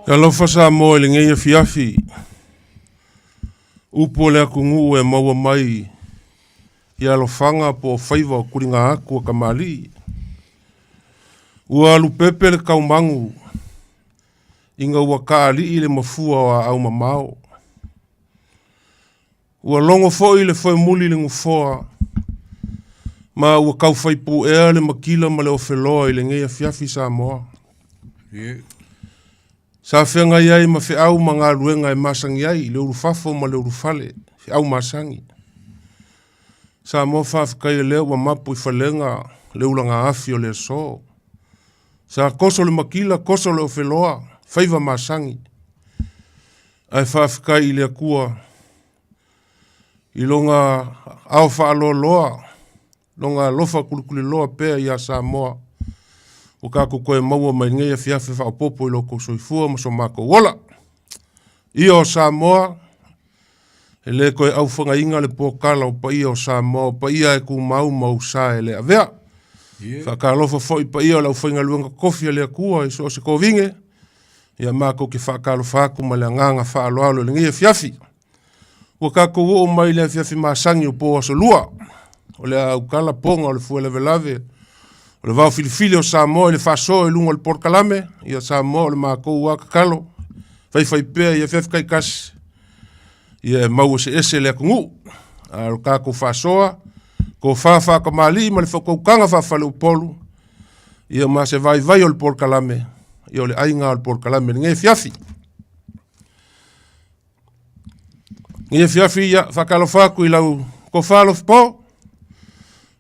Talofa Samoa i lenei afiafi, upu o le atunuu e maua mai i alofaga po o faiva o tuliga atu a kamali'i. Ua alupepe le taumagu ina ua taalii le mafua o aau mamao. Ua logo foi le foemuli i le nofoa ma ua taufai puea le matila ma le ofeloa i lenei afiafi Samoa. Sa feagai ai ma feau ma galuega e masani ai le ulufafo ma le ulufale, feau masani. Samoa faafetai o lea ua mapu i falega le ulaga afi o le aso. Sa toso le matila, toso le ofeloa, faiva masani. Ae faafetai i le Atua i lona ao faaloaloa, lona alofa kulikuliloa pea ia Samoa ua tatou toe maua mai lenei afiafi faaopoopo i lo outou soifua ma so matou ola. Ia o Samoa, e le toe aufagaina le potala o paia o Samoa, o paia e tumau ma ou sa e le avea. Faatalofa foi i paia o le aufaigaluega totofi a le Atua i so o se tovine, Ia matou te faatalofa atu ma le agaga faaaloalo i lenei afiafi. Ua tatou oo mai i le afiafi masani o po aso lua. O le a autala poga o le fue lavelave o le vao filifili o Samoa i le faasoa i luga o le polokalame. Ia Samoa o le matou lava tatalo, faifai pea i afiafi taitasi, ia e mau eseese le atunuu. A o le tatou faasoa, tofa faatamalii ma le faautautaga faafaleupolu, ia ma se vaivai o le polokalame, ia o le aiga o le polokalame i lenei afiafi. Lenei afiafi, ia, faatalofa atu i lau tofa Alofipo,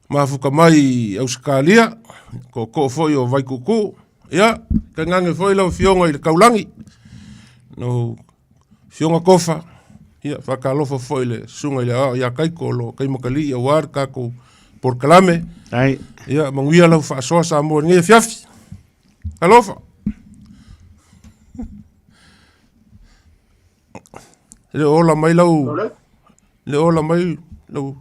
mafuta mai i Ausetalia, tootoo foi o Vaituutuu, ia, tainane foi lau Afioga i le Taulagi, lau Afioga Tofa, ia, faatalofa foi i le Susuga i le Aoao ia Taito o lo o taimatalii aua le tatou polokalame. Ai. Ia, manuia lau faasoa Samoa i lenei afiafi. Alofa. E le o ola mai lau... E le o ola mai lau...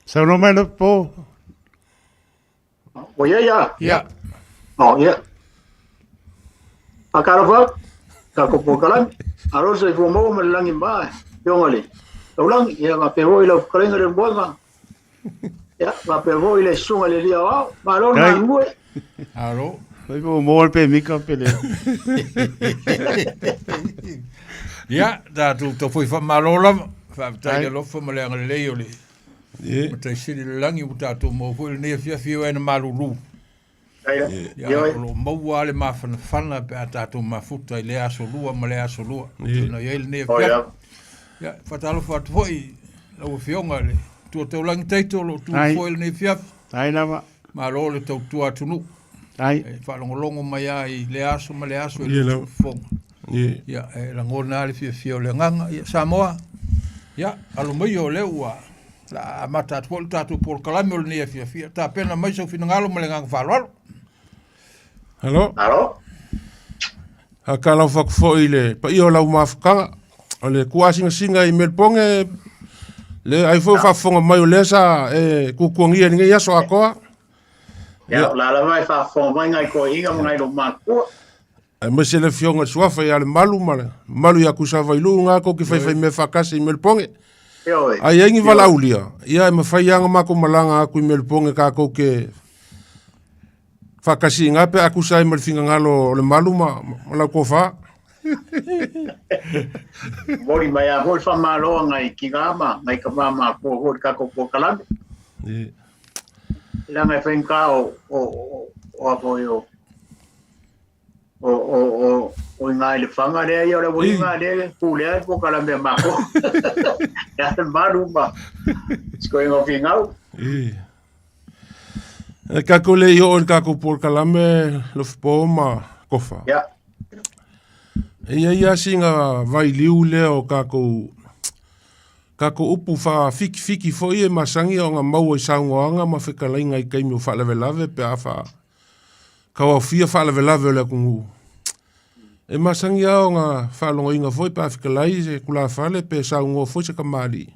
Saunoa mai Lopo. Ua ia ia? Ia. Oh, ia. Faatalofa, tatou polokalame. Alo le soifua maua ma le lagi ma afioga i le taulagi. Ia faapea foi lau fetalaiga le Moega. Ia faapea foi le susuga i le Alii Aoao. Malo le galulue. Alo. Fai po maua le pemika pe le. Ia, tatou tau foi faamalo lava. Faafetai le alofa ma le agalelei o le Matai Sili i le lagi ua tatou maua foi lenei afiafi e na malulu. Ia, o lo o maua lava le mafanafana pe a tatou mafuta i lea aso lua ma lea aso lua. Ona i ai lenei afiafi. Ia, faatalofa atu foi lau Afioga i le Matua Taulagi Taito o lo o tu foi i lenei afiafi. Ai lava. Malo le tautua atunuu. Ai. E faalogologo mai lava i lea aso ma lea aso i le fofoga. Ia, e lagona lava le fiafia o le agaga. Ia, Samoa, ia, alo maia o lea ua la amata atu foi le tatou polokalame o lenei afiafi. Ia, tapena mai sou finagalo ma le agaga faaaloalo. Alo. Alo. Faatalofa atu foi i le paia o lau mafutaga, o le tuaasingasinga i Melbourne, le ai foi o faafofoga mai o lea sa e tuatuagia i lenei aso atoa. Ia, o la lava e faafofoga mai ngai toeaiina ma ngai loomatua. Aemaise le afioga i le Suafa ia Lemalu ma le mamalu ia Tuisavailuu na tou te faifaimea faatasi i Melbourne. Ioe. A i ai ni valaaulia, ia e mafai lava ona matou malaga atu i Melbourne tatou te faatasi i ina pe a tusa ai ma le finagalo o Lemalu ma lau tofa. Momoli mai lava foi le faamalo a ngai tina ma ngai tama matutua foi i le tatou polokalame. Leaga e faigata o o o a foi o o o o o i ina i Lefaga lea ia o le aualiiga lea e pulea le polokalame a matou. Ia Lemalu ma Sikoiga o Finau. E tatou le i oo i le tatou polokalame Lofipo ma Tofa. Ia. E i ai lava sina vailiu lea o tatou tatou upu faafikifiki foi e masani ona maua i saunoaga ma fetalaiga i taimi o faalavelave pe a fa tauaofia faalavelave o le atunuu. E masani lava ona faalogoina foi pe a fetalai se tulafale pe saunoa foi se tamalii.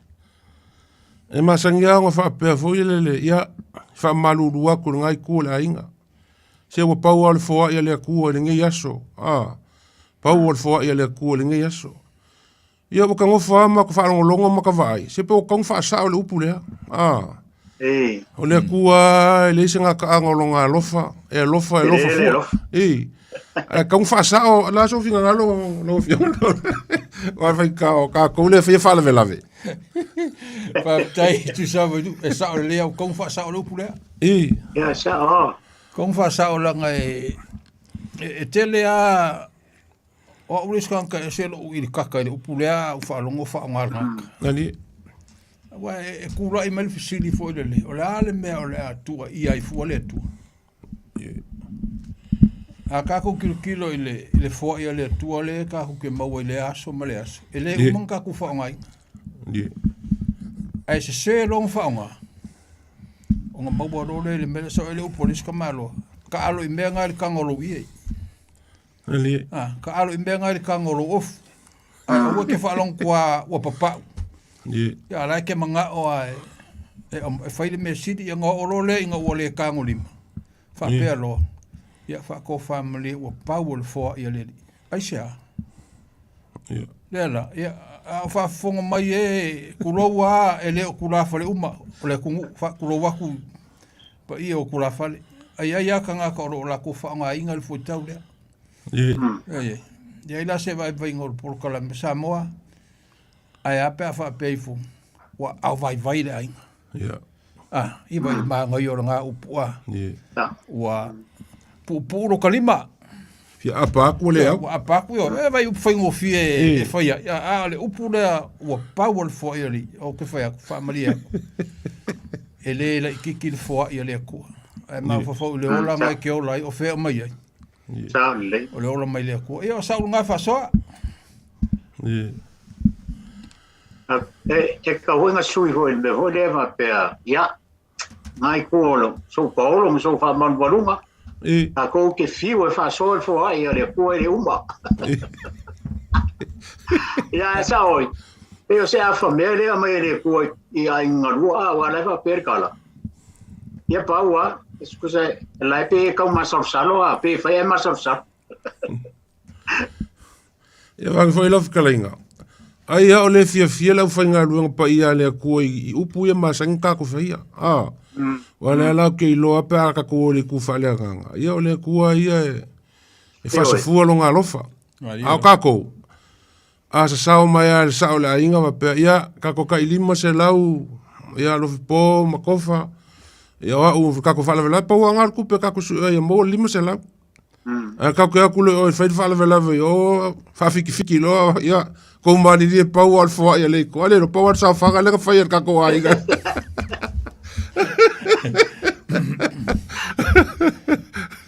E masani lava ona faapea foi lele, ia, faamalulu atu i lena itu o le aiga. Se ua pau lava o le foai a le Atua i lenei aso. A, pau o le foai a le Atua i lenei aso. Ia ua ta nofo lava ma ta faalogologo ma ta vaai, se pe ua tatau ona faasao le upu lea. A, o le Atua lava e leai se gataaga o lona alofa, e alofa, e alofa fua. Ei, ae tatau ona faasao, o le a sou finagalo lau Afioga? Aua e faitau, o tatou lea e faia faalavelave. Faafetai Tuisava, e sao lelei au, tatau ona faasao le upu lea. Ei. Ia, sao. Tatau ona faasao leaga e tele lava O au le isi tagata e ese lou ilikaka i le upu lea a ou faalogo o faaaoga e le tagata. Nani. Aua e tulai mai le fesili foi lele, o le a le mea o le a tuuaia ai fua le Atua? A tatou tilotilo i le foai a le Atua lea tatou te maua i lea aso ma lea aso, e le uma ona tatou faaaogaina. Ae sese loa ona faaaoga, ona maua loa lea i le mea lea, sao ai le upu a le isi tamaloa, taalo i mea na i le taga o lou ie. Alie. Ah, taalo i mea na i le taga o lou ofu. Ae aua e te faalogo atu ua papau. Ie. Ia, a la e te manao lava e fai le mea sili, ia ona oo loa lea ina ua le tagolima. Faapea loa, ia faatofamalie ua pau o le foai a le Alii. Aisea? Ia. Lea la, ia, a o faafofoga mai e, tulou lava, e le o tulafale uma o le atunuu, faatulou atu i paia o tulafale. Ae i ai lava tagata o lo o latou faaaogaina le fuaitau lea. Ie. Ia, e i ai la se vaivaiga o le polokalame Samoa, ae a pe a faapea ifo ua aovaivai le aiga. Ia. Ah, i vai manaia o lena upu a. Ie. Ua puupuu lo ka lima. Fia apa atu le au. Ua apa atu yo. E vai upu faigofie e fai ai. A o le upu lea ua pau o le foai o le o ke fai atu faamalie atu. E le laitiiti le foai a le Atua. Ae mafaufau i le olaga e ke ola ai o fea o mai ai. Sao lelei. O le ola mai le Atua. Ia o sau lena faasoa. Ie. E tatau foi ona sui foi i le mea foi lea faapea, ia, ngai tua o lo sou paolo ma sou faamalumaluga, tatou te fiu e faasoa le foai a le Atua e le uma. Ia, ae sao ai, pei o se afa mea lea aumai e le Atua i aiga galua, a aua o la e faapea le tala, ia pau lava, tusa la e pei e tau masalosalo a, pei e fai ae masalosalo. Ia vave foi lau fetalaiga. Ai a o le fiafia le aufaigaluega paia a le Atua i upu ia masani tatou faia. A, aua o lea la ou te iloa pe a tatou o i le itu faaleagaga, ia o le Atua ia e faasafua lona alofa. A o tatou, a sasao mai lava e le sao o le aiga faapea, ia, tatou tai 500, ia Lofipo ma Tofa, ia o au tatou faalavelave, pau lava lena o le tupe tatou sue ai ia maua le 500. Ae tatou te o atu loa i o e fai le faalavelave i o, faafitifiti loa, ia, tou malilie pau lava o le foai a le itoa. A le iloa, pau lava le saofaga lea na fai e le tatou aiga.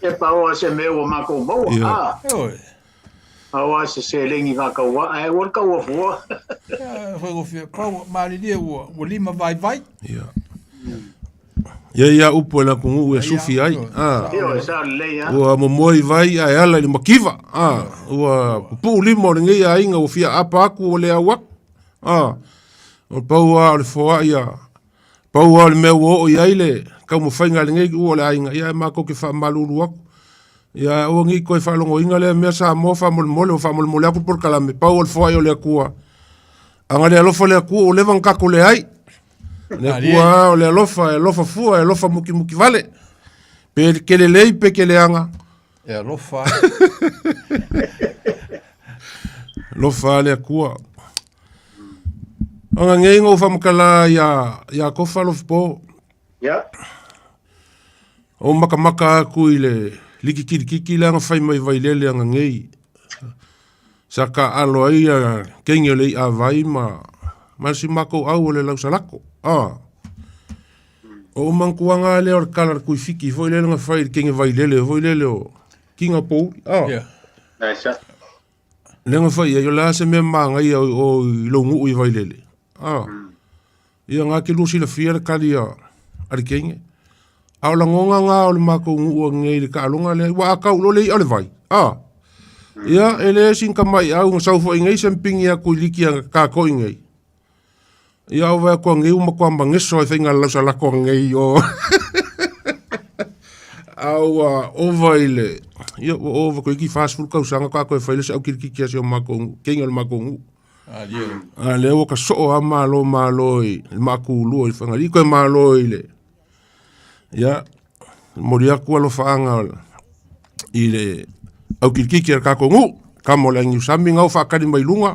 E pau lava se mea ua matou maua. Ia. A, Ioe. pau lava se seleni faatauva, ae aua le taua fua. Ia, faigofie, pau, malilie ua limavaivai. Ia. Ia ia upu e le atunuu e sufi ai. Ah. Ua momoe i vai ae ala i le mativa. Ah. Ua pupuu lima o lenei aiga ua fia aapa atu ua le au atu. Ah. O pau lava o le foai a pau lava o le mea ua oo i ai le taumafaiga a lenei ua o le aiga, ia e matou te faamalulu atu. Ia aua ne i toe faalogoina lea mea Samoa faamolemole, ua faamolemole atu le polokalame, pau o le foai o le Atua. A na le alofa le Atua ua leva ona tatou leai. Le Atua o le alofa, e alofa fua, e alofa mukimuki vale. Pe ke lelei pe ke leaga. E alofa. Alofa le Atua. Ona nei ngou whamakala ia, ia Kofa Lofipo. Ia. O makamaka aku i le liki kilikiki le anga whai mai Vailele anga ngei. Sa ka alo ai a kenge o le i'a vai ma ma si makou au o le lausalako. A. O ou mankuaga lea o le kala le kuifiki foi lele na fai i le kenge Vailele foi lele o Kinga Pouli. A. Yeah. Lea na fai ai, o le a se mea manaia o i lou nuu i Vailele. A. Ia nga ke lua silafia le kali a le kenge. A o lagona nga o le matou nuu anei i le taaloga lea, ua a tau loa le i'a o le vai. A. Ia, e le sin tamaiau na sau foi nei se mpingi atu i liki a tatou i nei. Ia o vai koa ngei uma koa mangeso ai whainga lausa la koa ngei o. A ua ova i le, ia ua ova koe ki 40 kausanga ka koe whaile se au kirikiki ase o mākou, keinga o le mākou ngu. A ie. A lea ua ka soo a malo malo i le maakulua i Fagalii koe malo i le ia momoli atu alofaaga i le aukilikiki a le tatou nuu tama o le agiusami na o faatali mai luga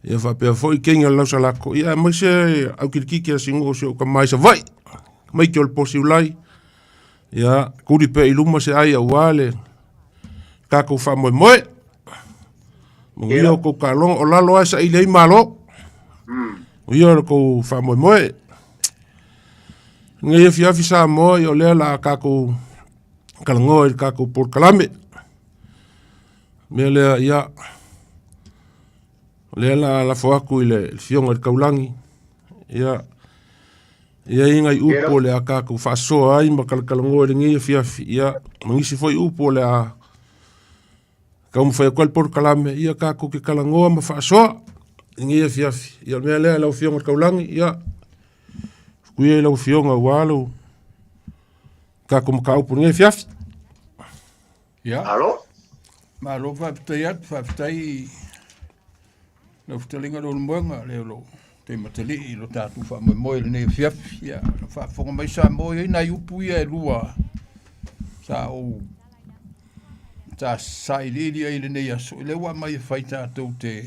ia faapea foi kegi o le lausalako ia aemaise aukilikiki a si nuu o si ou tama i Savaii tamaiti o le Posiulai ia tuli pea i luma se ai aua le tatou faamoemoe. Manuia o kou taaloga, o lalo lava e saili ai malo. Manuia o le kou faamoemoe. Lenei afiafi Samoa, ia o lea o le a tatou talanoa i le tatou polokalame. O le mea lea, ia, o lea o le a lafo atu i le Afioga i le Taulagi, ia, E i ai nai upu o le a tatou faasoa ai ma talatalanoa i lenei afiafi, ia, ma nisi foi upu o le a taumafai atu ai le polokalame, ia tatou te talanoa ma faasoa i lenei afiafi. Ia, o le mea lea lau Afioga i le Taulagi, ia, tuia ia i lau Afioga aua lo tatou mataupu i lenei afiafi. Ia. Malo. Malo faafetai atu, faafetai i lau fetalaiga Leulumoega, lea o lo o taimatalii i lo tatou faamoemoe i lenei afiafi. Ia, na faafofoga mai Samoa, e i ai nai upu ia e lua sa ou sa sailiili ai i lenei aso, lea ua aumai e fai tatou te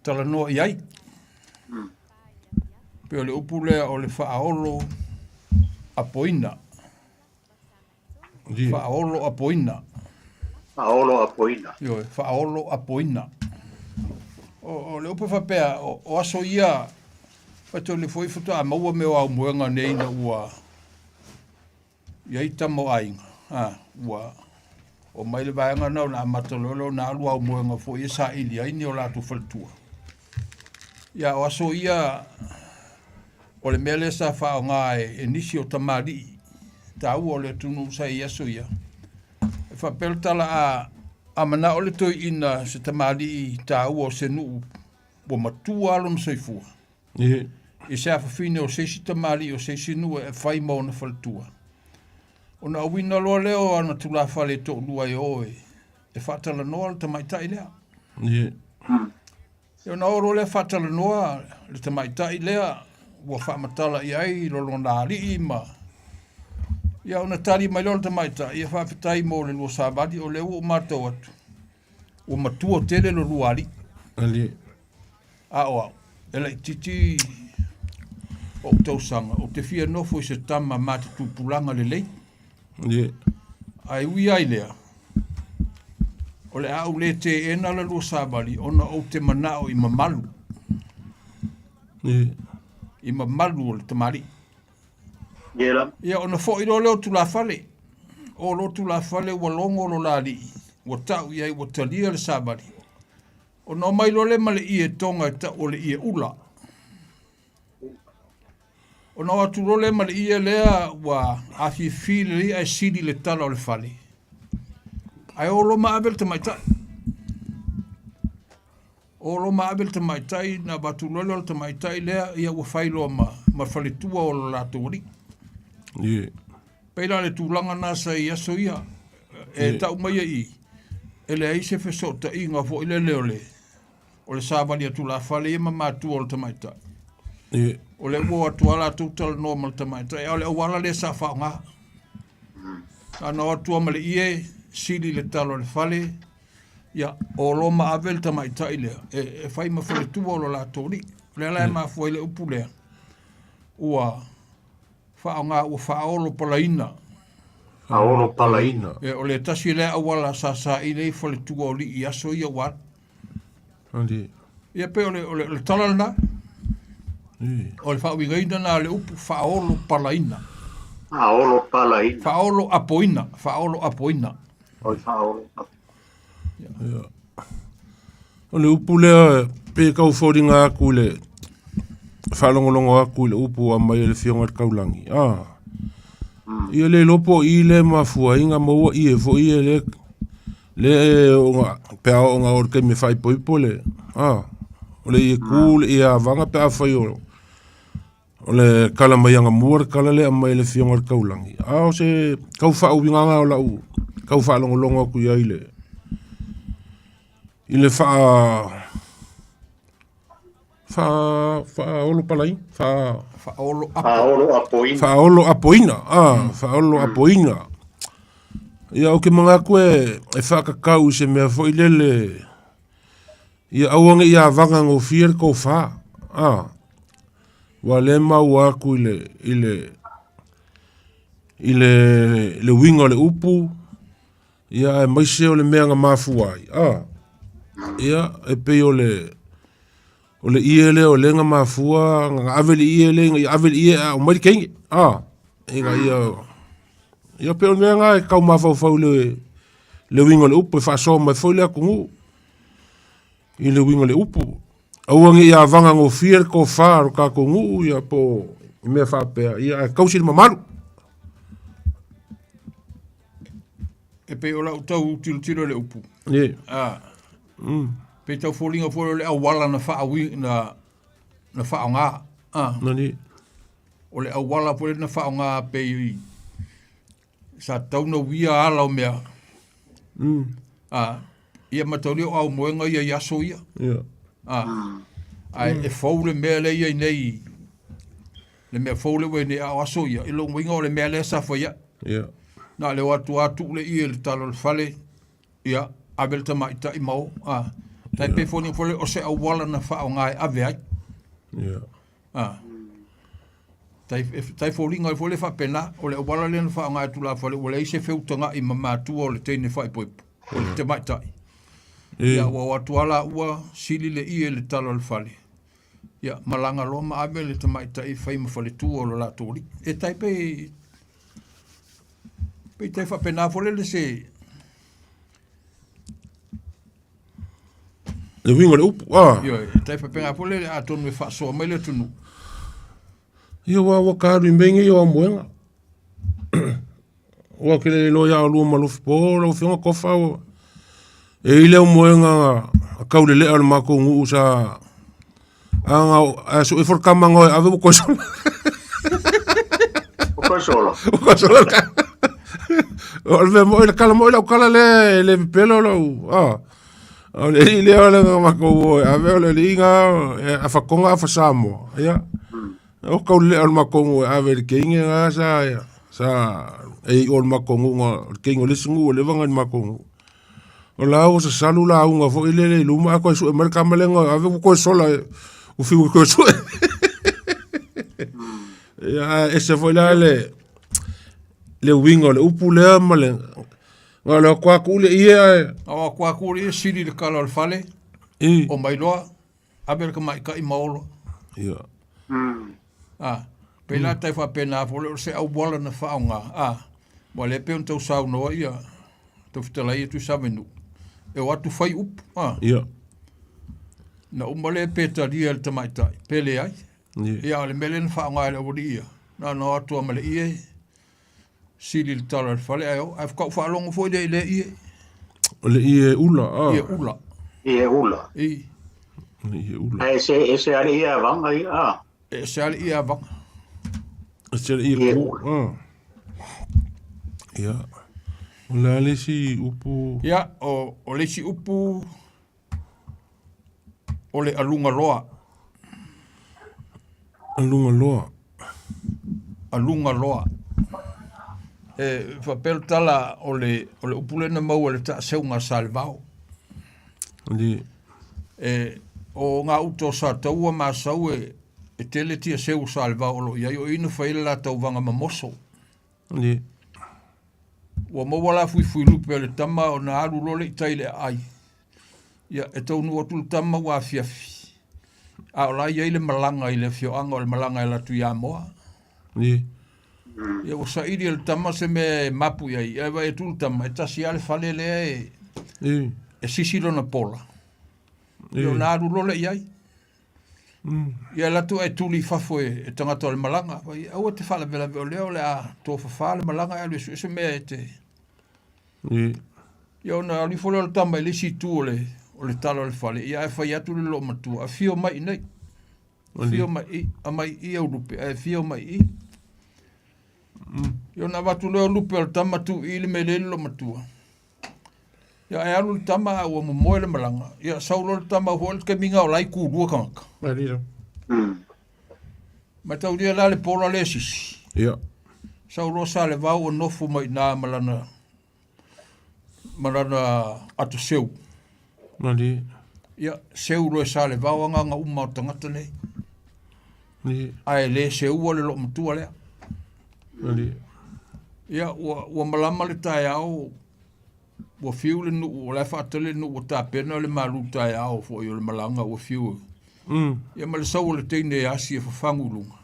talanoa i ai. Pei o le upu lea o le faaolo apoina. Faaolo apoina. Faaolo apoina. Ioe, faaolo apoina. O, o le upu faapea, o, o aso ia, faitau foi faatoa maua mea o aumoega nei ina ua i ai tama o aiga, a, ua o mai le vaega na ona amata loa lea ona alu aumoega foi e saili ai ni o latou faletua. Ia, o aso ia, O le mea lea sa faaaoga e nisi o tamalii taua o le atunuu sa i aso ia, e faapea le tala a, a manao le toeaina se tamalii taua o se nuu ua matua lava lona soifua, i se afafine o se isi tamalii o se isi nuu e fai ma ona faletua, ona auina loa lea o ana tulafale e toalua e o e faatalanoa le tamaitai lea. Ona oo loa lea faatalanoa le tamaitai lea ua faamatala i ai lona alii ma ia ona tali mai loa le tamaitai, ia faafetai mo le lua savali o lea ua ou matau atu ua matua tele lo lua alii. Alii. A o au, e laitiiti ou tausaga, ou te fia nofo i se tama ma te tupulaga lelei. Ie. Ae ui ai lea, o le a ou le teena la lua savali ona ou te manao i mamalu. Ie. I mamalu o le tamalii. Ie la. Ia ona foi loa lea o tulafale. O lo tulafale ua logo lo la alii, ua tau i ai ua talia le savali. Ona omai loa lea ma le ie toga e tau o le ie ula. Ona o atu loa lea ma le ie lea ua afifi lelei ae sili le tala o le fale. Ae o loa ma ave le tamaitai. O loa ma ave le tamaitai, na avatu loa lea o le tamaitai lea, ia ua fai loa ma, ma faletua o lo latou alii. Yeah. Pei la le tulaga na sa i aso ia, e yeah. tau mai i, e leai se fesootaiga foi lele o le, o le savali a tulafale ia ma matua o le tamaitai. Ie. O lea ua o atu lava latou talanoa ma le tamaitai, a o le auala lea sa faaaoga. Na ona o atu lava ma le ie, sili le talo o le fale, ia, o loa ma ave le tamaitai lea e, e fai ma faletua o lo latou alii. O lea la e mafua ai le upu lea, ua faaaoga ua faaolo palaina. Faaolo palaina. E, o le tasi lea auala sa saili ai faletua o alii i aso ia ua alu. Ali. Ia pei o le, o le, o le tala lena. O le faauigaina lena o le upu faaolo palaina. Faaolo palaina. Faaolo apoina, faaolo apoina. O le faaolo apoina. Ia. O le upu lea pe tau foliga atu i le faalogologo atu i le upu ua aumai e le Afioga i le Taulagi, a, ia le iloa po o i lea e mafua ai ona maua ie foi ia lea lea ona pe a oo ina oo i le taimi e faaipoipo le, a, o le ie ku, le ie avaga pe afai o O le kala mai agamua le kala lea aumai e le Afioga i le Taulagi, a o se tau faauigaga o lau tau faalogologo atu i ai i le i le faa faa faaolo palaina faa Faaolo apo. Faaolo apoina. Faaolo apoina a faaolo apoina. Ia ou te manatu e e faatatau i se mea foi lele ia aua ne i avaga gofie le tofa a ua lea e maua atu i le i le i le le uiga o le upu ia aemaise o le mea na mafua ai a ia e pei o le o le ie lea o lea na mafua na ave le ie lea ina ia ave le ie a aumai le teine a ina ia ia pei o le mea lena e tau mafaufau i le le uiga o le upu e faasoa mai foi le atunuu i le uiga o le upu. Aua ne i avaga gofie le tofa a lo tatou nuu ia po o mea faapea, ia ae tausi le mamalu. E pei o lau tau tilotilo i le upu. Ie. A. Pei tau foliga foi o le auala na faaui na na faaaoga. A. Nani. O le auala foi na faaaoga pei sa tatau ona uia ala o mea. A, ia mataulia o aumoega ia i aso ia. Ia. A, ae e fou le mea lea i ai nei, le mea fou lea ua i ai nei, a o aso ia, i lou uiga o le mea lea sa fai ai. Ia. Na o le o atu lava tuu le ie i le tala o le fale, ia, ave le tamaitai ma o. A, tai pei foi foi o se auala na faaaoga e ave ai. Ia. A. Tai, tai foliga ai foi le faapena, o le auala lea na faaaoga e tulafale ua leai se feutaga'i ma matua o le teine faaipoipo, o le tamaitai. Ia, ua o atu lava laua sili le ie i le tala o le fale, ia, malaga loa ma ave le tamaitai e fai ma faletua o lo latou alii. E tai pei, pei tai faapena foi lele se, Le uiga o le upu, a. Ioe, e tai faapena foi lele atonu e faasoa mai le atunuu. Ia ua ua ka alu i mea nei o aumoega. Ua ke le iloa ia oulua ma Lufipo lau Afioga Tofa ua e i ai le aumoega a taulelea o le matou nuu sa aga a sue ifo le tama na o e ave ua toe sola. Ua toe sola. Ua toe sola le tama. O le mea moi le kala moi lau kala lea e le pepelo lau a. O le alii lea o le matou o e ave o le alii na e afa Toga afa Samoa. Ia. O taulelea o le matou nuu e ave i le teine na sa sa e iu o le matou nuu na o le teine o le isi nuu ua leva ona i le matou nuu. O la ua sasalu lauga foi lele i luma ae toe sue mai le tama lea na ave ua toe sola ua fiu e toe sue. Ia ae ese foi la le le uiga o le upu lea ma le na o le o atu lava tuu le ie ae Na o atu lava tuu le ie sili le kala o le fale, i omai loa ave le tamaitai ma olo. Ia. A, pei la tai faapena foi lea o se auala na faaaoga, a, ua le pei ona tau saunoa ia tau fetalai ia Tuisamanu, e o atu fai upu, a. Ia. Na uma lea pe talia e le tamaitai, pe leai. Ia. Ia, a o le mea lea na faaaoga e le aualii ia, na ona o atu lava ma le ie, sili le tala i le fale ae o, ae faatoa ou faalogo foi lea i lea ie. O le ie ula, a. Ie ula. Ie ula. I. O le ie ula. Ae ese, ese lava le ie avaga ia, a. E ese lava le ie avaga. Ese le ie ku, a. Ia. O le a le isi upu? Ia, o, o le isi upu, o le aluga loa. Aluga loa. Aluga loa. E faapea le tala o le, o le upu lea na maua i le taaseuga a Salevao. Le. E, o ngā uta o Sataua ma Asau e, e tele tia seu o Salevao o lo o i ai, o i na fai ai le la tauvaga mamoso. Le. Ua maua la fuifuilupe o le tama ona alu loa lea i tai i le aai. Ia, e taunuu atu le tama ua afiafi, a o la e i ai le malaga i le afioaga, o le malaga e alu atu i Amoa. Ia, ua saili e le tama se mea e mapu i ai, ae vaai atu le tama, e tasi lava le fale lea e, e sisi lona pola. Ia, ona alu loa lea i ai. Ia, alu atu ae tuli i fafo e, e tagata o le malaga. Fai, aua e te faalavelave o lea o le a tofafa le malaga e alu e sue se mea e te... Ia ona alu ifo lea o le tama i le isi itu o le, o le tala o le fale, ia ae fai atu le loomatua, afio mai i inei. Fia mai i, aumai i au lupe, ae fia mai i. Ia ona avatu lea o lupe o le tama tuu i le mea lea i le loomatua. Ia ae alu le tama ae ua momoe le malaga. Ia sau loa le tama foi le taimi o la e tulua tagata. Malie. Mataulia la le pola lea sisi. Ia. Sau loa Salevao ua nofo mai i ina ma lana ma lana ato seu. Malie. Ia, seu loa e Salevao agaga uma o tagata nei. Malie. Ae le seua le loomatua lea. Malie. Ia, ua, ua malama le taeao, ua fiu le nuu, o la e faatali le nuu ua tapena le malu taeao foi o le malaga ua fiu. Ia ma le sau o le teine e asi e fafagu i luga.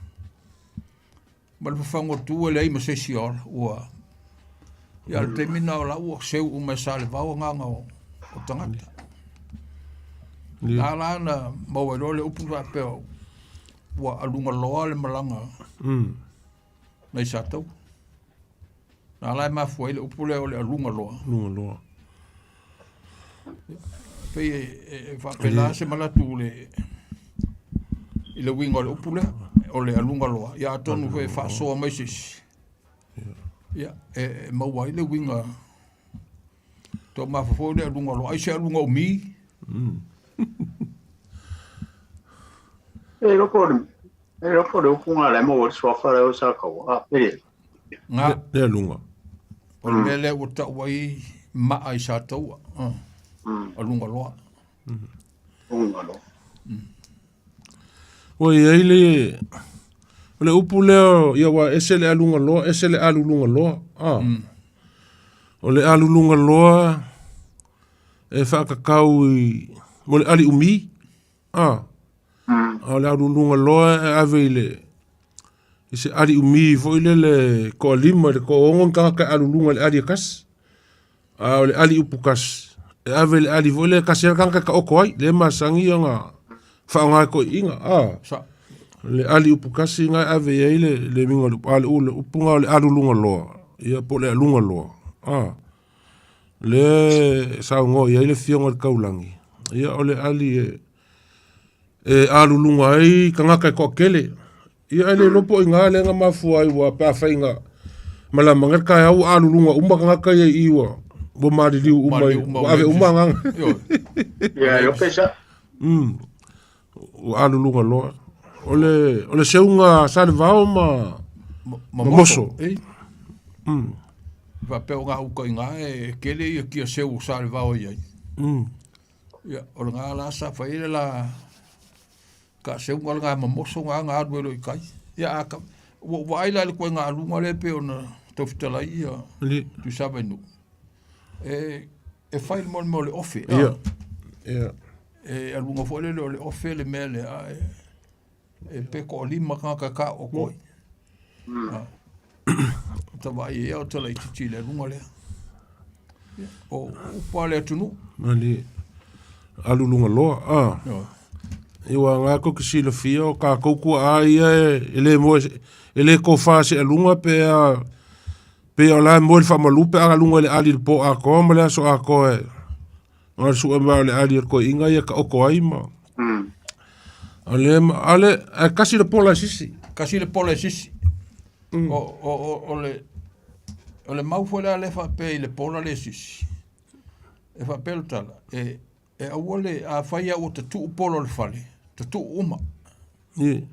Ma le fafagu atu e leai ma se isi o ola, ua... Ia, o le taimi lena o la ua seu uma e Salevao agaga o, o tagata. Na la na maua ai loa le upu faapea ua aluga loa le malaga nai Sataua. Na la e mafua ai le upu lea o le aluga loa. Aluga loa. Pei e, e, e faapena se manatu le i le uiga o le upu lea, o le aluga loa. Ia atonu foi e faasoa mai se isi. Ia, e, e maua ai le uiga tau mafaufau le aluga loa. Ai se aluga umi? E loko o le e loko o le upu ngā le maua le suafa lea o Sataua. A, pele. Nga. Le aluga. O le mea lea ua tau ai maa i Sataua. Aluga loa. Aluga loa. Ua i ai le o le upu lea ia ua ese le aluga loa, ese le aluluga loa. Ah. O le aluluga loa e faakakau i mo le ali umi. Ah. A o le aluluga loa e ave i le i se ali umi foi lele toalima i le toaono ni tagata e aluluga i le ali e tasi. A o le ali upu kasi, e ave i le ali foi lea e tasi lava le tagata e taoto ai, lea e masani ona faaaoga e toeaiina. A, Sa. le ali upu kasi na e ave i ai le, le uiga o le upu, a o le, le upu na o le aluluga loa, ia po o le aluga loa. A, lea e saunoa i ai le Afioga i le Taulagi, ia o le ali e, e aluluga ai tagata e toatele. Ia ae le iloa po o i ina lea na mafua ai aua pe afai na malama nei le taeao ua aluluga uma tagata ia i i ua ua maliliu uma Maliliu uma ua ave uma agaga. Ioe. Ia, e ope sa. Ua aluluga loa. O le o le seuga a Salevao ma Ma ma Moso. Ei. Faapea o gauta i ina e tele ia kia seu o Salevao e i ai. Ia, o lena la sa fai ai le la taaseuga lena mamoso na na alu ai loa i tai. Ia a ka, ua ou vaai la i le ituaiga aluga lea pei ona tau fetalai ia Li. Tuisava i nuu. E, e fai le mea o le mea o le ofe. Ia. Ia. E aluga foi lele o le ofe le mea lea, e, e pe toalima tagata e taooto ai. Ta vaai ai o te laitiiti i le aluga lea. O upu a le atunuu. Malie. Alu luga loa. Ah. I ua ngā ko ki silafia o kākou kua a ia e, e le moe, e le kofa se aluga pe a, pe o la e moe le faamalu pe a aluga i le ali le po atoa ma le aso atoa e o le sue mai o le ali o le toeaiina ia taoto ai ma o le ma a le ae kasi le pola e sisi. Kasi le pola e sisi. O, o, o, o le, o le mau foi lea le faapea i le pola le sisi. E faapea le tala, e, e aua le, afai lava ua tatuu pola o le fale, tatuu uma. Ie.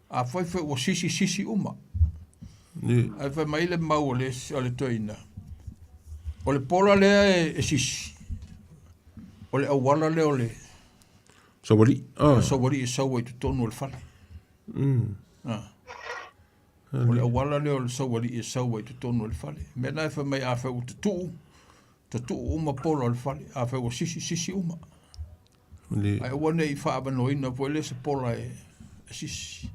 Afai foi ua sisi, sisi uma. Ie. Ae fai mai le mau o le, o le toeaina, o le pola lea e, e sisi, o le auala lea o le Saualii. Ah. saualii e sau ai i totonu o le fale. Ah. O le auala lea o le saualii e sau ai i totonu o le fale. Mea la e fai mai afai ua tatuu, tatuu uma pola o le fale. Afai ua sisi, sisi uma. Le. Ae aua ne i faaavanoaina foi lea se pola e, e sisi.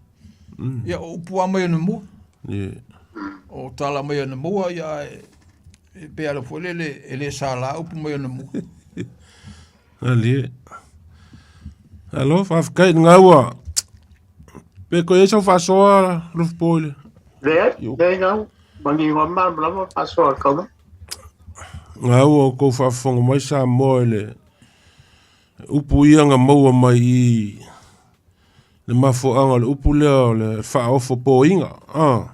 Ia, o upu lava mai anamua. Ie. O tala mai anamua, ia, ae e pei lava foi lele e le sala upu mai anamua. Alie. Alo, faafetai i lena ua. Pe toe i ai sau faasoa Alofapo i le. Leai, leai gau. Manino lava ma malamalama faasoa a le kaula. Lena ua outou faafofoga mai Samoa i le upu ia na maua mai i. Le mafuaaga o le upu lea o le faaofo poiga, a.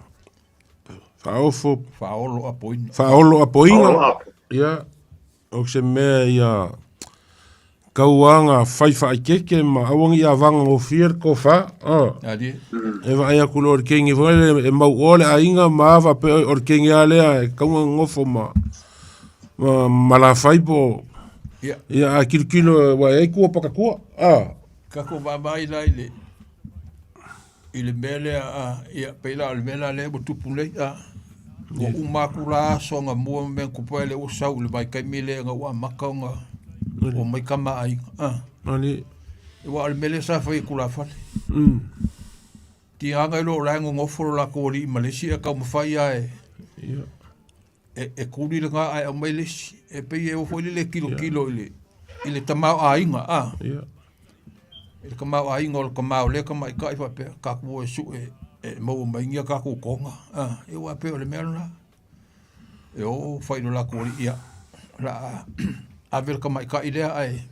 Faaofo faaolo apoina. Faaolo apoiga. Faaolo apo. Ia, o se mea ia tauaga fai faaikeke ma aua ne i avaga gofie le tofa, a. Ali. E vaai atu loa i le teine foi lele e mauoa le aiga ma a faapea o le teine lava lea e tatau ona nonofo ma malafai po o Ia. Ia, a tilotilo aua e i ai tua patatua, a. Tatou vaavaai la i le mea lea, a, ia, pei la o le mea la lea ua tupu nei, a. Ua uma atu la aso na mua ma mea na tupu ai lea ua sau i le vaitaimi lea ina ua amata ona omai tama a aiga, a. Ali. Aua o le mea lea sa fai e tulafale. Tigaga ai loa o la e nonofo lo latou alii ma le isi ae taumafai lava e Ia. e tuli lena ae aumai le isi. E pei e oo foi lele e tilotilo i le tamaoaiga, a. Ia. I le tamaoaiga o le tama o lea tamaitai faapea, tatou o e sue e maua mai ni a tatou toga, a. Ia aua e pei o le mea lena. E o fai i lo latou alii, ia, o le a ave le tamaitai lea ae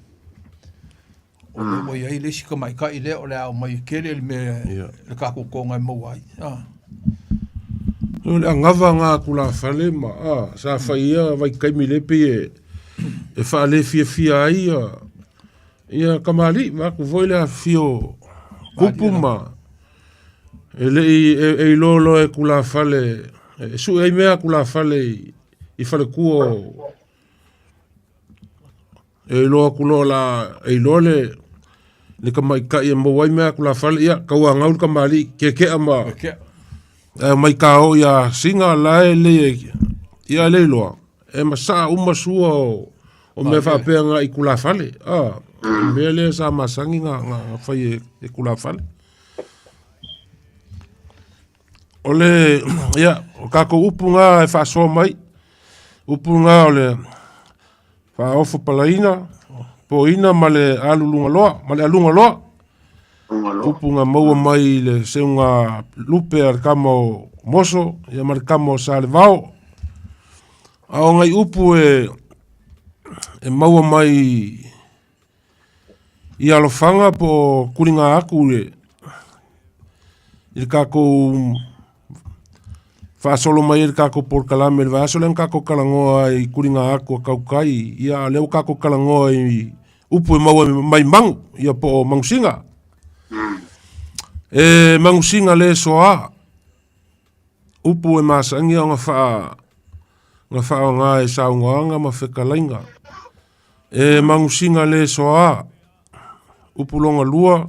o lea ua i ai le isi tamaitai lea o le a aumai e tele le mea le tatou toga e maua ai. A. O le anava na a tulafale ma a, sa fai ia vaitaimi le pei e faalefiafia ai ia ia kamali'i vaeatu foi le afifio o tupu ma e le i e iloa loa e tulafale e sue ai mea a tulafale i faletua o e iloa atu loa la e iloa le tamaitai e maua ai mea a tulafale, ia tauanau le kamali'i keke'a ma Keke'a. Ae omai kao ia Sina la e lei ia le iloa e masaa uma sua o mea faapea na i tulafale, a o mea lea sa masani na fai e tulafale. O le ia o tatou upu na e faasoa mai, upu na o le faaofo palaina, poina ma le aluluga loa, ma le aluga loa. Upu na maua mai i le seuga lupe a le tama o Moso ia ma le tama o Salevao. A o nai upu e maua mai i alofaga po o tuliga atu i le tatou faasolo mai ai le tatou polokalame i le vaiaso lea na tatou talanoa ai i tuliga atu a tautai, ia a o lea ua tatou talanoa i upu e maua mai magu, ia po o magusiga. E magusiga le soa, upu e masani ona faaaoga e saunoaga ma fetalaiga. E magusiga le soa, upu lona lua,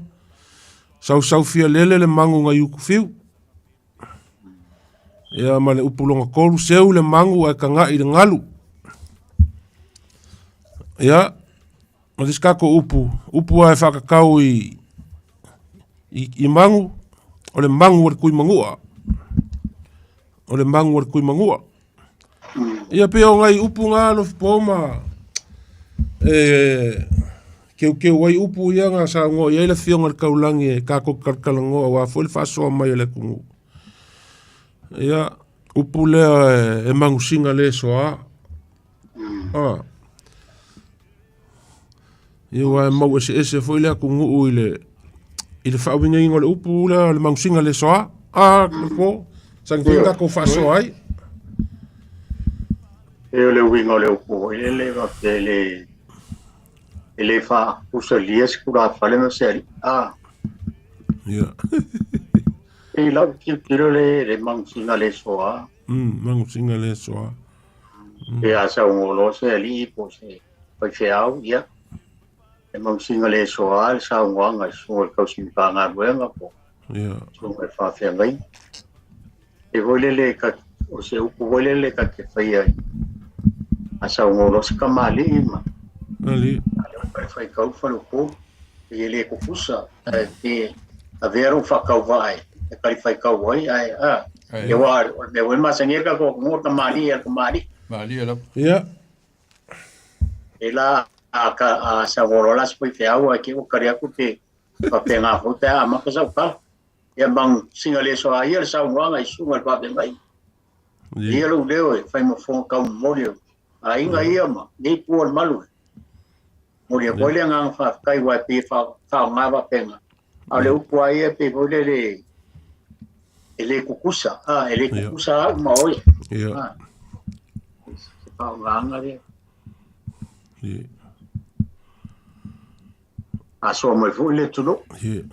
sausau fialele le magu nai utufiu. Ia ma le upu lona tolu, seu le magu ae taga'i i le galu. Ia, ma le isi tatou upu, upu lava e faatatau i magu, o le magu o le Tuimanua. O le magu o le Tuimanua. Ia pei o nai upu na alofa ma e keukeu ai upu ia na saunoa i ai le Afioga i le Taulagi e tatou te talatalanoa aua foi le faasoa mai a le atunuu. Ia, upu lea e magusiga le soa. Ah. Ia aua e mau eseese foi le atunuu i le faauigaina o le upu lea o le magusiga le soa. Ah, po, sagi foi tatou faasoa ai. E o le uiga o le upu foi lele faapea e le e le faafusalia se tulafale ma se alii. Ah. Ia. E lau tilotilo le magusiga le soa. Magusiga le soa. Pe a saunoa loa se alii po o se faifeau, ia. E magusiga le soa le saunoaga i susuga i le tausi Matagaluega po o Ia. susuga i le faafeagaiga. E foi lele o se upu foi lele ta te faia i a saunoa loa se kamali'i ma Ali. a lea ua faitau le faleupolu. E le tutusa, ae pe avea lou faatauvaa e talifaitau ai, ae a. Ai. E aua o le mea foi masani ai le tatou atunuu o le kamali'i a le kamali'i. Malie lava. Ia. E la a saunoa loa la se faifeau ae te i ua tali atu pe faapena foi pe a amata sau tala. Ia magusiga le soa ia le saunoaga i susuga i le faafeagaiga. Ia. Ia lou leo e fai ma fofoga taumomoli o aiga ia ma nei pua o le malu. Momoli atu ai le agaga faafetai aua e pei e faaaoga faapena. A o le upu lava ia e pei foi lele e le tutusa, a, e le tutusa au ma oe. Ia. A, se faaaogaga lea. Ia. Asoa mai foi le atunuu. Ia.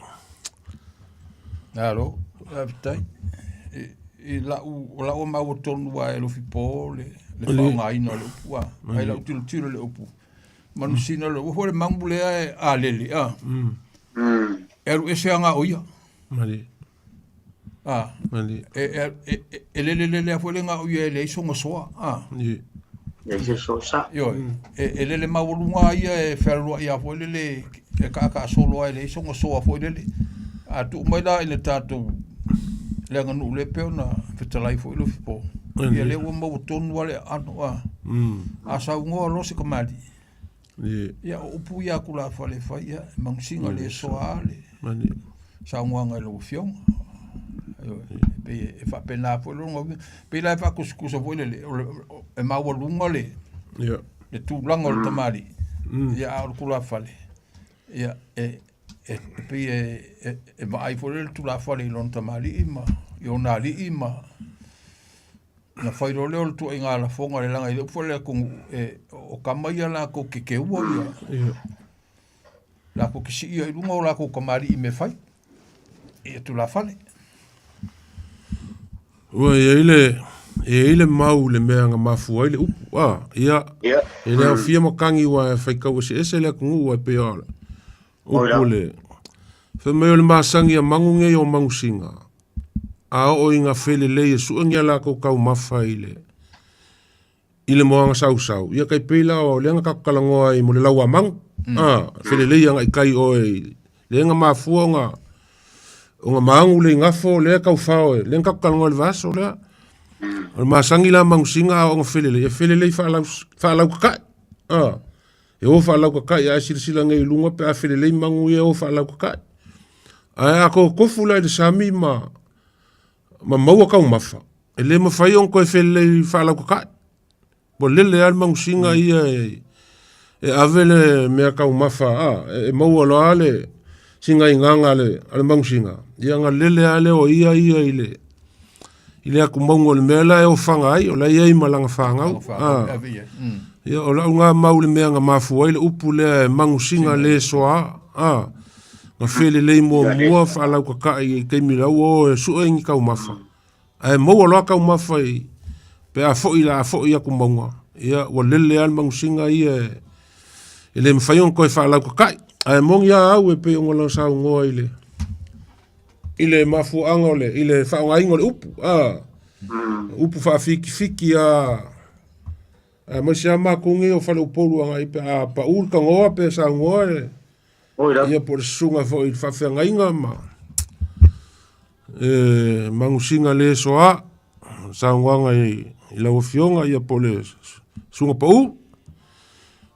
Malo, faafetai. I lau, o lau maua tonu lava e Lofipo le faaaogaina o le upu a. Ai lau tilotilo i le upu. Manusina le, ua foi le magu lea e alele, a. E alu ese aga o ia. Mali. A. Mali. E lele lele a foi le ga o ia e leai sona soa, a. Ie. Leai se soa sa. Ioe. E lele maualuga ia e fealuai a foi lele e kaakaasolo ai e leai sona soa foi lele. A tuu mai la i le tatou le aganuu lea e pei ona fetalai foi Lofipo. Ia lea ua maua tonu lava le aano a. A saunoa loa se kamali'i, ia o upu ia a tulafale e fai, ia e manusina le soa le saunoaga i lau Afioga. Ioe, e pei e faapena foi lona uiga. E pei la e faatusatusa foi lele, e maualuga le le tulaga o le tamalii, ia a o le tulafale, ia e pei e vaai foi lele le tulafale i lona tamalii ma i ona alii ma ona fai loa lea o le ituaiga lafoga leaga e le o foi le atunuu e o tama ia latou te teua ia latou te siia i luga o latou tamalii i mea fai i tulafale. Ua i ai le, e i ai le mau i le mea na mafua ai le upu, a, ia, e le aofia matagi aua e faitau eseese le atunuu ae pei o le upu le, fai mai o le masani a manu nei o manusina, a oo ina felelei e sue ni a latou taumafa i le, i le moana sausau, ia tai pei la o lea na tatou talanoa ai mo le lau a manu, a, felelei agai tai oe i lea na mafua ona ona maanu le igafo lea tau fao e, lea na tatou talanoa i le vaiaso lea. O le masani la manusina a oo ina felelei, e felelei faalautatai, a, e o faalautatai, a e silasila nei i luga pe a felelei manu ia e o faalautatai. Ae a totofu la i le sami ma maua taumafa, E le mafai ona toe felelei faalautatai. Ua lele lava le manusina ia e ave le mea taumafa a, e maua loa le sigaigaga a le manusina, ia ona lele lava lea o ia ia i le i le atumauga o le mea la e ofaga ai, o la e i ai ma lana fanau. Ia, o lau lena mau i le mea na mafua ai le upu lea e manusina le soa, a, na felelei muamua faalautatai i taimi la ua o e sue ni taumafa. Ae maua loa taumafa i pe a foi la a foi atu mauga, ia ua lele lava le manusina ia e le mafai ona toe faalautatai. Ae moni lava au e pei ona lau saunoa i le i le mafuaaga o le i le faaaogaina o le upu, a upu faafitifiti lava aemaise lava matou nei o faleupolu agai pe a pau le tanoa pe saunoa e ia po o le susuga foi i le faafeagaiga ma e manusina le soa saunoaga i lau afioga ia po o le susuga pau.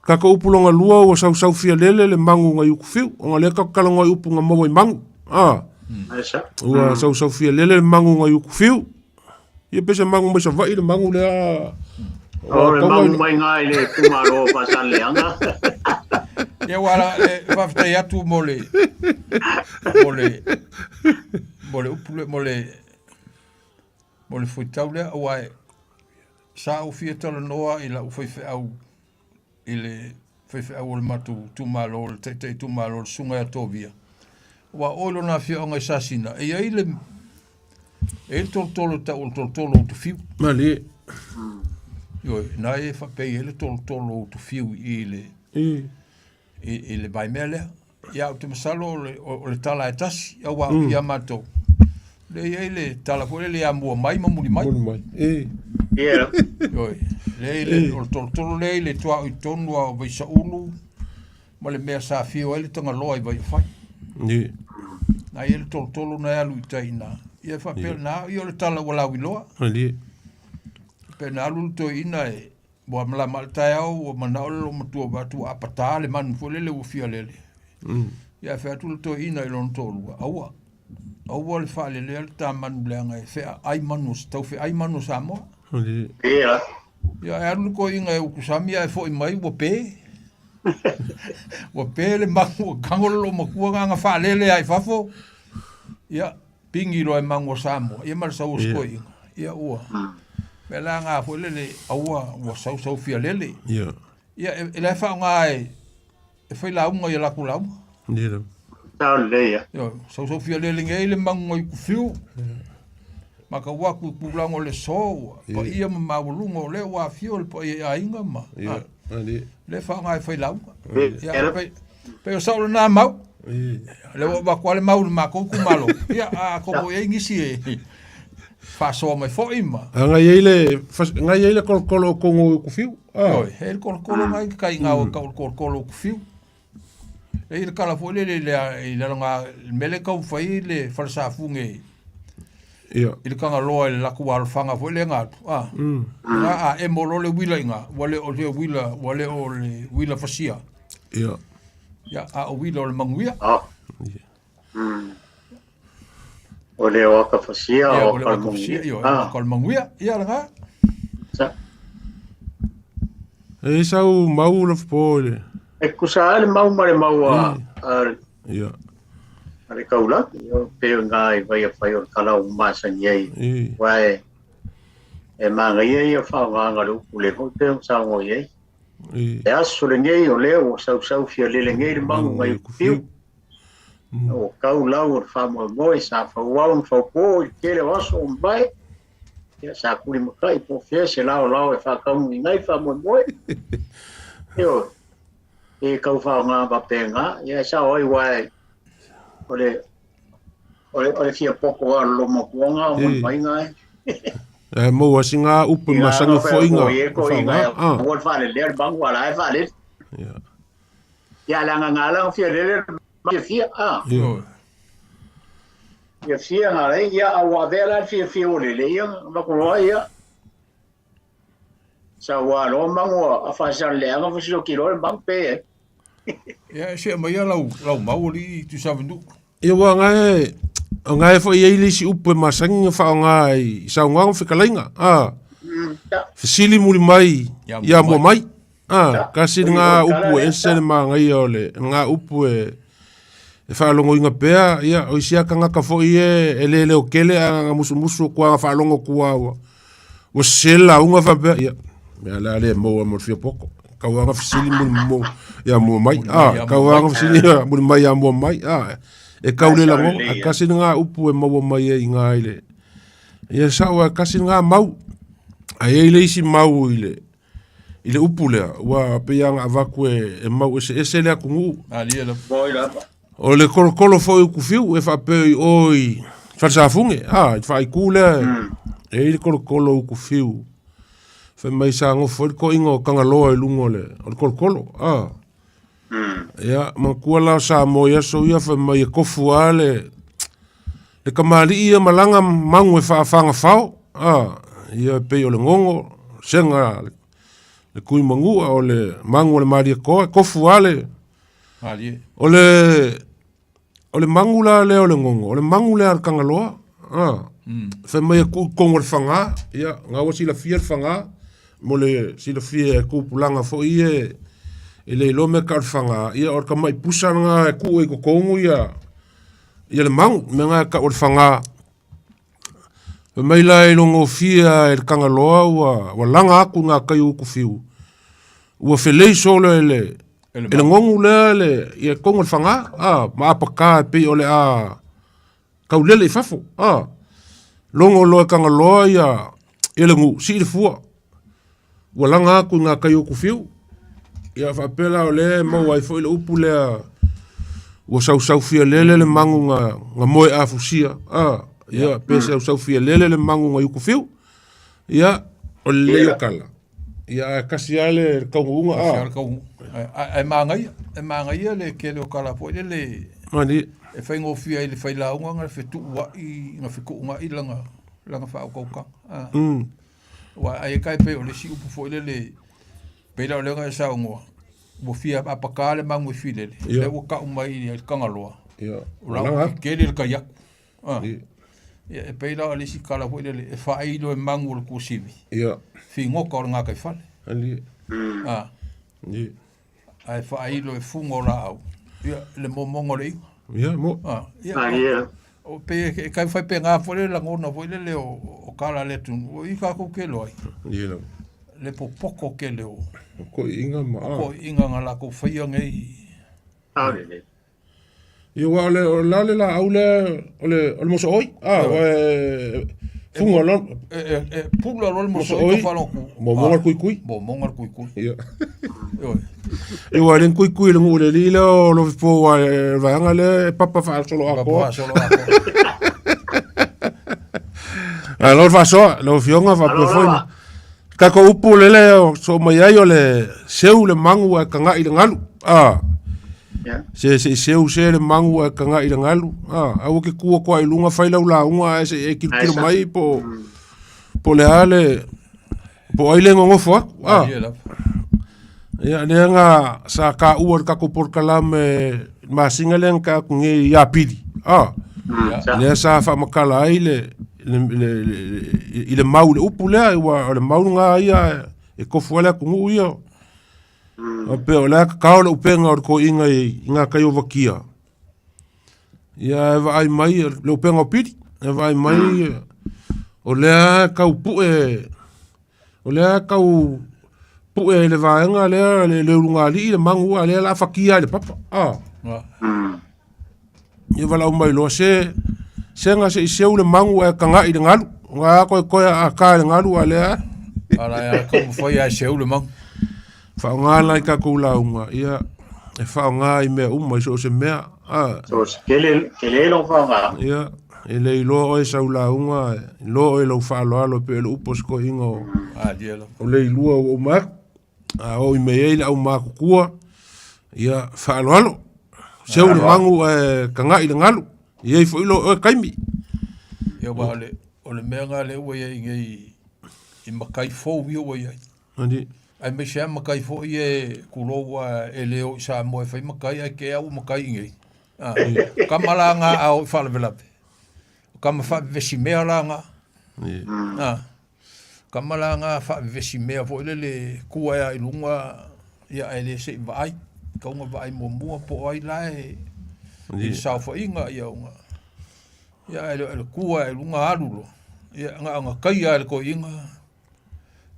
Tatou upu lona lua ua sausau fia lele le magu nai Utufiu, ona lea tatou talanoa i upu na maua i magu. A, ua sausau fia lele le magu nai Utufiu. Ia pe se magu mai Savaii le magu lea. O le magu mai ngā i le itumalo o Faasaleleaga. Ia ua ala e faafetai atu mo le mo le mo le upu le mo le mo le fuaitau lea aua e sa ou fia talanoa i lau faifeau i le faifeau o le matou itumalo, le taitai itumalo, le Susuga ia Tovia, aua o oe lona afioaga i Sasina, e i ai le, e i ai le tolotolo e tau o le tolotolo o Utufiu. Malie. Ioe, na e faapea e i ai le tolotolo o Utufiu i le, i le vaimea lea. Ia, ou te masalo o le, o le tala e tasi, aua ia matou, lea e i ai le tala foi lele ia mua mai ma muli mai. Muli mai. E. Ia. Ioe, lea i le, o le tolotolo lea i le tuaoi tonu lava o Vaisaulu ma le mea sa afio ai le Tagaloa i Vaiafai. Ie. Na i ai le tolotolo na e alu i tai i ina. Ia e faapea na, ia o le tala ua lauiloa. Malie. Pe na alu le toeaina e Ua malama i le taeao ua manao le loomatua vaai atu ua apata le manu foi lele ua fia lele. Ia ae fai atu le toeaina i lona toalua, aua, aua le faalelea le ta manu leaga e feaai manu, tau feai manu o Samoa. Ia. Ia ae alu le toeaina e utusami ae foi mai ua pe. Ua pe le magu ua tago le loomatua na faalele lava i fafo, ia, pigi loa e magu o Samoa, ia ma le sau o si toeaina, ia ua, mea la na foi lele, aua ua sausau fia lele. Ia, e la e faaaoga e, e fai lauga i a latou lauga. Ia. Sao lelei ia. Ioe, sausau fia lele nei le magu mai Kufiu. Matau atu i tulaga o le aso ua paia ma maualuga o lea ua afio le paia i aiga ma Ia, ali. lea e faaaoga e fai lauga. Ia, pei, pei o sau lena mau. Lea ua avatu lava le mau i le matou itumalo. Ia, atonu e i ai nisi e faasoa mai foi ma. A ngai ai le, ngai ai le kolokolo o Kongo i Kufiu. Ioe, he le kolokolo ngai ke kai ngau e kau le kolokolo o Kufiu. E i le kala foi lele i le, i le alonga, le mele kau fai le falesafuge Ia. i le Kangaloa i le latou alofaga foi lea na atu, a. Na a emo loa le uila i ina, ua le o le uila, ua le o le uila fasia. Ia. Ia, a o uila o le manuia. Ah. O le o aka fasia Ia, o o le aka o aka fasia, manuia. ia, o aka o le manuia. Ia, lena. Sa. E sau mau le fo le. E kusa lava le mau ma le mau a, a, Ia. a le kaulagi, o pe o ngā i vai a whai o le kala o masani ai. Wa e, e manaia ia whaongaanga le upu le hoi pe o saongo i ai. E aso lenei o lea ua sausau fia lele nei le magu ngai Kufiu. O kau lau o le faamoemoe sa fauau ma faupo i le tele o aso o mavae. Ia sa kuli makai po o fea se laolao e faataunuuina ai faamoemoe. Ioe, e tau faaaoga faapena, ia e sao ai aua e o le o le o le fia poto lava o le lomatuaga o maiga e. E maua si ngā upu masani foʻiga o faaaoga. Aua le faalelea le magu a o la e faalele. Ia. Ia leaga na ala ona fia lele fiafia a. Ia. Fiafia na lei ia a ua avea la le fiafia ua lele ia na maku loa ia. Sa ua loa magu a faasaleaga fasioti loa le magu pe ai. Ia e see mai ia lau lau mau alii Tuisamanu. Ia ua ngae o ngae foi i ai le isi upu e masani ona faaaoga i saunoaga ma fetalaiga, a. Fesili muli mai ia mua mai. A, kasi lena upu e ese le manaia o le lena upu e e faalogoina pea, ia, o isi lava tagata foi e e le leo tele ae na musumusu atu lava na faalogo atu lava ua ua sese le lauga faapea, ia, mea o le a le maua mo le fia poto. Tau lava na fesili muli ia mua mai, a, tau lava na fesili muli mai ia mua mai, a, e tau le lagona, ae kasi lena upu e maua mai ai i ina i le, ia sao lava kasi lena mau. Ae i ai le isi mau i le i le upu lea, ua pei lava ona avatu e mau eseese le atunuu. Malie lava. O le kolokolo foi o Kufiu e faapea i o i Falesafune, a, i faaitu lea, e i ai le kolokolo o Kufiu. Fai mai sa nofo ai le toeaina o Tagaloa i luga o le, o le kolokolo, a. Ia, manatua la o Samoa i aso ia, fai mai e tofu lava le, le tamalii ia malaga magu e faafagafao, a, ia e pei o le gogo, sega le tui manua o le magu o le Malietoa, e tofu lava le, Malie. o le, o le magu la lea o le gogo, o le magu lea a le Tagaloa, a, fai mai e tuu i totonu o le faga, ia, na ua silafia le faga, mo le silafia e tupulaga foi ia e le iloa mea tau o le faga, ia o le tamai pusa lena e tuu ai i totonu ia, ia le magu, mea lena e tau o le faga. Fai mai la e logofie lava e le Tagaloa ua, ua laga atu i gatai o Utufiu, ua felei solo e le, e le gogu lea le, ia totonu o le faga, a, ma apaka e pei o le a taulele i fafo, a. Logo loa e Tagaloa ia, ia le nuu, sii le fua, ua laga atu i gatai o Utufiu. Ia faapea la o lea e maua ai foi le upu lea ua sausau fialele le magu na, na moe afusia. A, ia, pe sausau fialele le magu na i Utufiu. Ia, o le lelei o tala. Ia, ae kasi lava le taunuuga, Kasi a. lava le taunuuga. Ae, ae manaia, e manaia le tele o tala foi lele Mani. e faigofie ai i le failauga ona fetuua'i, ona fetuunai lana, lana faautautaga. A. Aua ai e kai pei o le isi upu foi lele, pei la o lea na e saunoa, ua fia apaka le magu e filele, lea ua tau mai i le Tagaloa, o la ua tetele le tai atu. Ia, e pei la o le isi tala foi lele, e faailo e magu o le tuasivi, figota o le gataifale. Ae faailo e fuga o laau, ia, le momoga o le iuga. Ia, mo. Ah, ia, Ah, ia. o pe e kai fai pe ngā foi le lagona foi le le o, o kala le atunuu, o i kākou ke loa ai. Ia lava. Le popoko ke leo. O koiiga ma O koiiga nga lakou faia nei. Ah, lelei. Ia aua o le o le a le laau lea o le o le mosooi a ua e fuga loa E e e pula loa le mosooi tau faalogo Momoga le kuikui. Momoga le kuikui. Ia. Ioe. Ia aua e le ni kuikui i le nuu o le alii lea o Lofipo aua o le vaega lea e papa faasolo Papa atoa. faasolo atoa. Malo le faasoa lau Afioga faapea Malo foi lava. Tatou upu lele o soo mai ai o le seu le magu ae kaga'i le galu. A. Yeah. Se se i seu se le magu ae kaga'i le galu. A. Aua ke kua koa i luga fai lau lauga ae se i e kilokilo mai po po le a le po ai le gogofo atu. A. Malie lava. Ia lea na sa taua i le tatou polokalame masina lea na taea atu nei ia Apili. A. Ia. Lea sa faamatala ai le le, le, le, i le mau i le upu lea, ua o le mau lena ia e tofu ai le atunuu ia. Faapea o le a tatao le upega o le toeaina i ngā kai o Vakia. Ia e vaai mai le upega o Pili, e vaai mai o lea e tau pue o lea e tau pue le vaega lea le, le ulugalii le magu a lea o le a fatia ai le papa. Ah. Ia valaau mai loa se sega se i seu le magu ae kaga'i i le galu. Ga koe koe a ka i le galu a lea. Ala e ala taumafai ae seu le magu. Faaaoga la i tatou lauga, ia e faaaoga i mea uma i so o se mea. A. So se tele, tele lou faaaoga. Ia, e le iloa oe sau lauga, e iloa oe lou faaaloalo e pei o le upu a si toeaina o, Malie lava. o Leilua ua uma atu. A oo i mea i ai le aumatutua, ia faaaloalo. Seu le magu ae kaga'i le galu. E i ai foi lo oe taimi. Ia aua o le, o le mea lena lea ua i ai nei i matai fou ia ua i ai. Ani. Aemaise lava matai foi ia e tulou ua e le o i Samoa e fai matai ae te au matai i nei. Ah, o tama la nga a o i faalavelave. O tama faavevesi mea la nga. Ah, tama la nga faavevesi mea foi lele tu ae a i luga ia ae le se i vaai. Tatau ona vaai muamua po o ai la e i le saofaiga ia ona ia ae le o le tu ae i luga alu loa. Ia na ona taia lava e le toeaina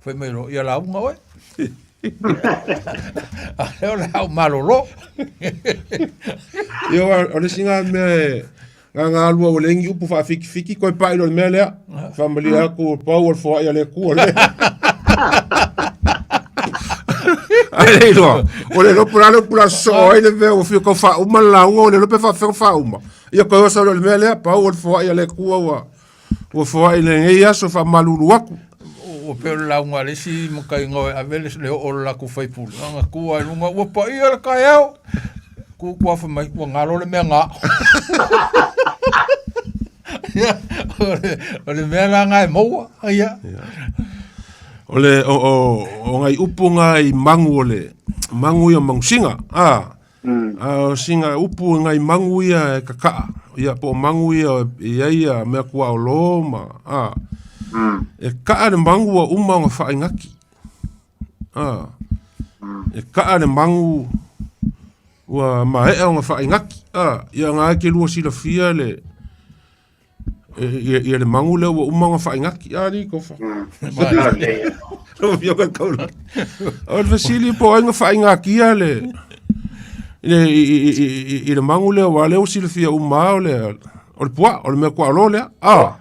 Fai mai loa, ia lauga oe. A lea o le a ou malolo. Ia, o le isi lena mea e na alua ua leai ni upu faafitifiti, toe pai loa i le mea lea. Faamalie atu, pau o le foai a le Atua lea. Ae le iloa, ua le iloa po o le a le upu o le a sosoo ai le mea ua fia tau faauma le lauga, ua le iloa pe faapefea ona faauma. Ia toe oso loa i le mea lea, pau o le foai a le Atua ua Ua foai i lenei aso faamalulu atu. Ua pei o le lauga a le isi mataiga e ave le oo o le latou faipule. Ana tu lava i luga, ua paia le taeao. Tu atu afa mai, ua galo le mea gao. Ia, o le mea la na e maua. Ia. O le o o o ngai upu ngai magu o le magu ia o magusiga a A o sina upu i ngai magu ia e kaka'a, ia po o magu ia e i ai ia mea kuaolo ma, a, e ka'a le magu ua uma ona faaigaki. A, e ka'a le magu ua maea ona faaigaki. A, ia na e te lua silafia le, ia, ia le magu lea ua uma ona faaigaki. A, alii Tofa. Lau Afioga i le Taulagi. O le fesili po o ai na faaigakia le, le, i, i, i, i, i le magu lea, aua o lea ua silafia uma lava o le, o le puaa, o le mea kuaolo lea. A.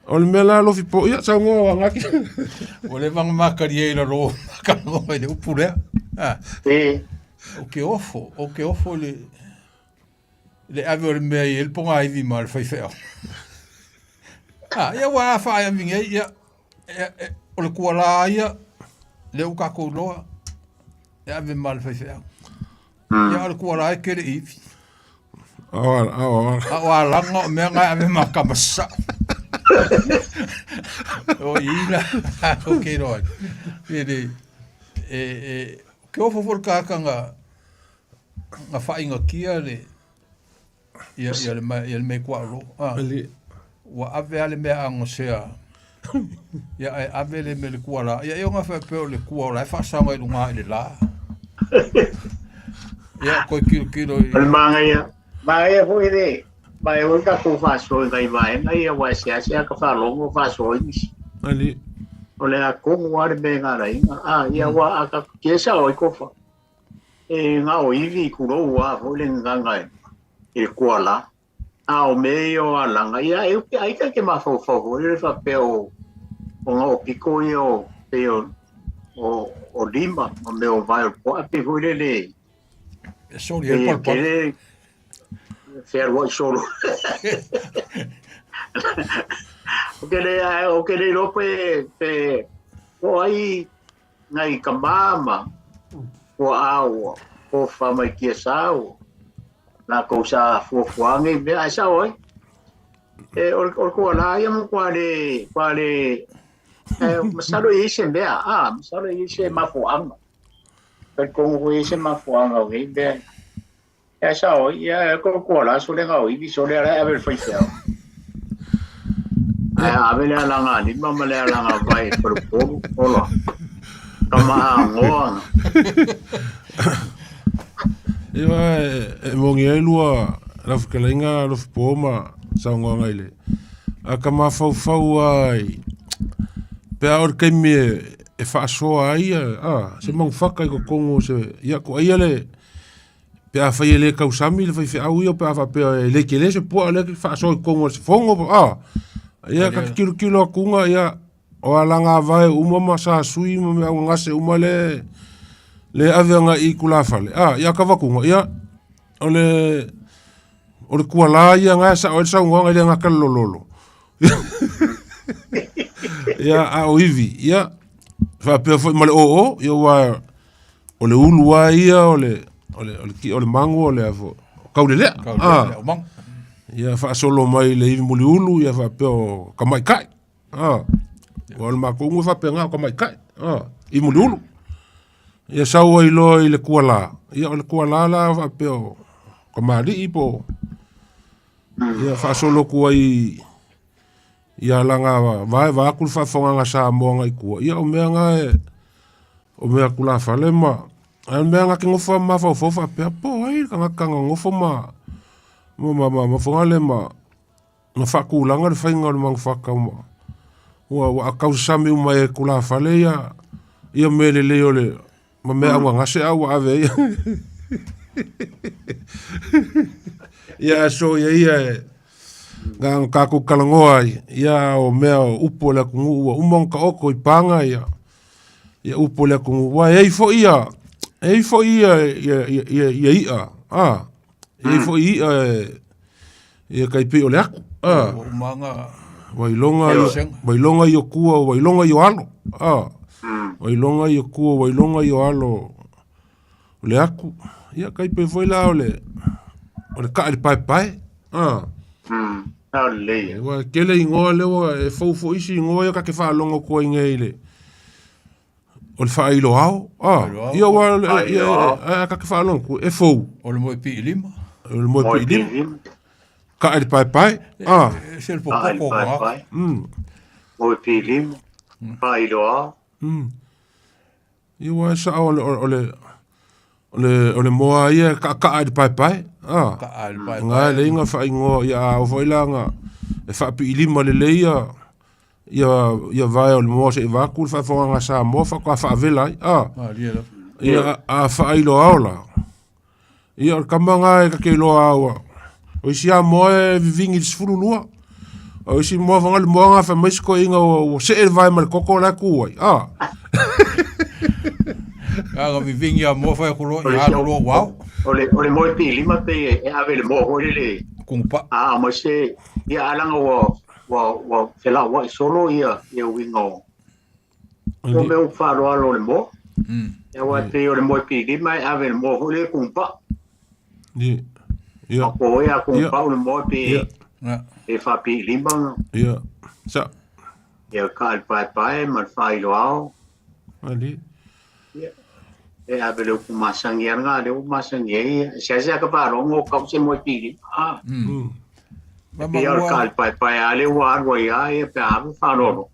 O le mea la alofi po, ia, saunoa o agaki. Ua leva ona matalia i lalo o makaloa i le upu lea. Ah. O ke ofo, o ke ofo i le, le ave o le mea i ai le pogaivi ma le faifeau. Ah, ia ua faaami nei, ia, ia, e, o le kualā ia, lea ua tatou iloa, e ave ma le faifeau. Ia, o le kualā e kele ivi. A o alaga o mea nga e ave ma kama sao. O i la, o ke iloa ai. E, le, e, e, ke ofo foi le kākanga, nga faaigakia le ia ia le ia le mea kuaolo. Ah. Ua ave a le mea agosea. Ia ae ave le mea le kua la. Ia e ona faapea o le kua o la e faasaga i luga i le la. Ia, koe kilokilo i... O le manaia, manaia foi le, manaia foi le tatou faasoa i nai vaega ia aua e seasea ka faalogo faasoa ai nisi. Ali. O le a tonu lava le mea e galaina. A, ia aua a tatou tia sao ai tofa. E na o ivi tulou lava foi le gagana i le tuala. A o mea ia o alaga, ia ai, ai ta te mafaufau foi lele faapea o, o na o pito ia o, pei o, o, o lima ma mea o vae o le puaa pei foi lele E soli ai le e palapala. tele fealuai solo. O ke le, o ke le iloa pe, pe, po o ai nai tama ma puaa ua tofa mai tiasa ua latou sa fuafua nei mea ae sao ai. E, o le, o le tuala ia matua le, matua le, e, masalo e i ai se mea, a, masalo e i ai se mafuaaga. Talitonu foi e i ai se mafuaaga o nei mea. Ae sao ai, ia, e ko tuala sole ga o ivi sole ala e ave le faifeau. Ae ave le alaga lima ma le alaga vae i faleupolu, ola. Tama agoa na. Ia, e, e moni ai lua lau fetalaiga Alofipo ma saunoaga i le a ka mafaufau ai pe a o le taimi e, e faasoa ai a se manufaka i totonu o se ia ko aia le pe afai e le tausami le faifeau ia pe a faapea e le tele se puaa lea faasoa i totonu o le fono a ia ka tilotilo atuga ia o alaga vae uma ma sa sui ma mea gase uma le le ave agai i tulafale a ia ka avatuga ia o le o le tuala ia na e sao ai le saunoaga e le gata le lololo ia a o ivi ia faapea foi ma le oo ia ua o le ulu lava ia o le o le o le o le mago o le a foi kaulelea Kaulelea o mago. Ia faasolo mai le ivi muliulu ia faapea o tamaitai a o le matou nuu e faapena o tamaitai a ivi muliulu ia sau ai loa i le tuala ia o le tuala la faapea o tamalii po o ia faasolo atu ai ia alaga vae vaeatu le faafofogaaga a Samoa agai i tua, ia o mea na e, o mea tulafale ma, a o le mea na te nofo lava ma mafaufau faapea, po o ai le tagata na nofo ma, ma, ma, ma foi lea ma, ma faatulaga le faiga o le manufata ma, ua, ua tausasami uma ai e tulafale ia, ia mea lelei o le, ma mea augagase a ua ave ai. Ia ae soia ia e na ona tatou talanoa ai, ia o mea o upu o le atunuu ua uma ona taoto i paga ia, ia upu o le atunuu. Aua e i ai foi ia, e i ai foi ia, ia, ia, ia, ia i'a, a, e i ai foi i'a e, ia tai pei o le atu, a. Ua uma ona Ua iloga, ua iloga i o tua, ua iloga i o alo, a. Ua iloga i o tua, ua iloga i o alo o le atu. Ia tai pei foi la o le, o le kaa i le paepae, a. Lelei. Ua tele igoa lea ua e fou foi isi igoa ia ta te faalogo atu ai nei i le, o le faailo ao. A, ia ua, ia, a ta te faalogo atu, e fou. O le moe pii lima. O le moe pii lima. Kaa i le paepae. A. E se le popopo o ka. Moe pii lima. Faailo ao. Ia ua e sao o le, o le, o le, o le moa ia e kaakaa i le paepae. A. Kaa i le paepae. Nga e leiga faaigoa, ia a oo foi la na e faapii lima lelei ia, ia, ia vae o le moa seia vaeatu le faafofogaaga a Samoa faatoa faavela ai. A. Malie lava. Ia a faailo ao la, ia o le tama na e ta te iloa a ua, o isi a moa e vivigi i le 12. O isi moa fanga le moa na fai mai si toeaina ua, ua see le vae ma le toto la e tu ai. A. A na vivigi a moa fai atu loa, ia alu loa ua ao. O le, o le moe pii lima pei e, e ave i le moa foi lele. Kugupa'a. A aumai se, ia a leaga ua, ua, ua felauai solo ia, ia uiga o, o mea ua faaaloalo o le moa. Aua e pei o le moe pii lima e ave i le moa foi lele kugupa'a. Ia. Ia. A po ai a kugupa'a le moa pe Ia. e faapii lima. Ia. Sa. Ia kaa i le paepae ma le faailo ao. Ali. Ia. E ave le upu masani lava lena lea ua masani ai. E seasea ka faalogo o kau se moe pii lima. A. Ma Pei o le kaa i le paepae lava lea ua alu ai lava ia pe a alu faaaloalo.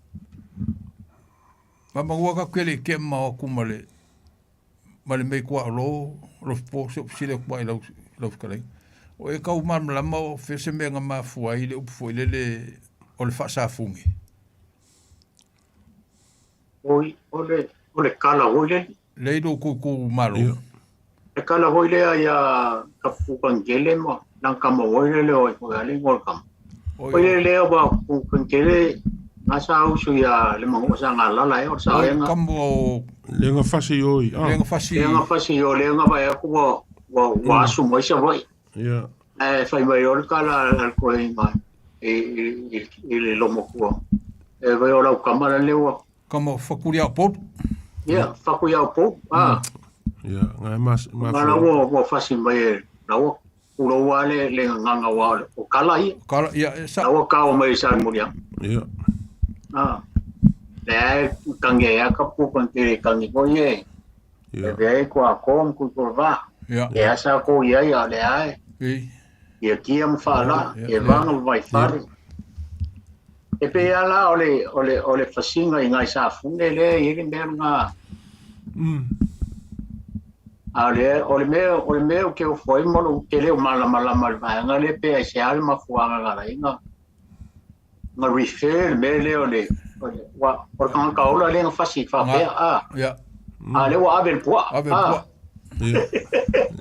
Ma maua ka kele ke ma o ku ma le. Ma le mea i Kuaolo, Lofipo, se ofisili atu i lau, lau fetalaiga. O e tau malamalama o fea se mea na mafua ai le upu foi lele o le faasafuge. Oi, o le, o le kala foi lele. Le i lou itumalo. Ia. Le kala foi lea ia ka pukangele ma nang kama foi lele o o ale ngol kama. Oi, Foi lele lea wa pukangele nga sa usu ia le mango sa ngalala e o sa oi enga. kamo o Le nga fasi oi. le Ah. nga fasi. Le nga fasi o le nga vai aku wa wa wa asu mai sa vai. Ia. E fai mai o le kala al ko i mai i i i i le lomo kua. E vai o lau kama la lewa. Kamo fakuri au potu. Ia, faku iau po. Ah, Ia, nga mas ma. nga la ua ua fasi mai e la ua kulo ua le le nganga wa o kala ia. Kala, ia, e sa, La ua kao mai sa muria. Ia. Ah. Le ai kange ya ka pu kan te kange ko ye. E Ia. ve ko a ko ku ko va. ia, E asa ko ia ia le ai. i, Ia kia ma fa la, Ia, e ia. vanga vai fare. E pe ala o le o le o le fasinga i ngai sa fune le i le mea nga A le o le mea o le mea o ke o foi mo lo ke le o malamalama le vaega le pe ai se ale mafuaga ga lai nga nga refer le mea lea o le o le wa o le kanga kaola le nga fasi faapea a ia, a le ua ave le puaa ave pua. Ia.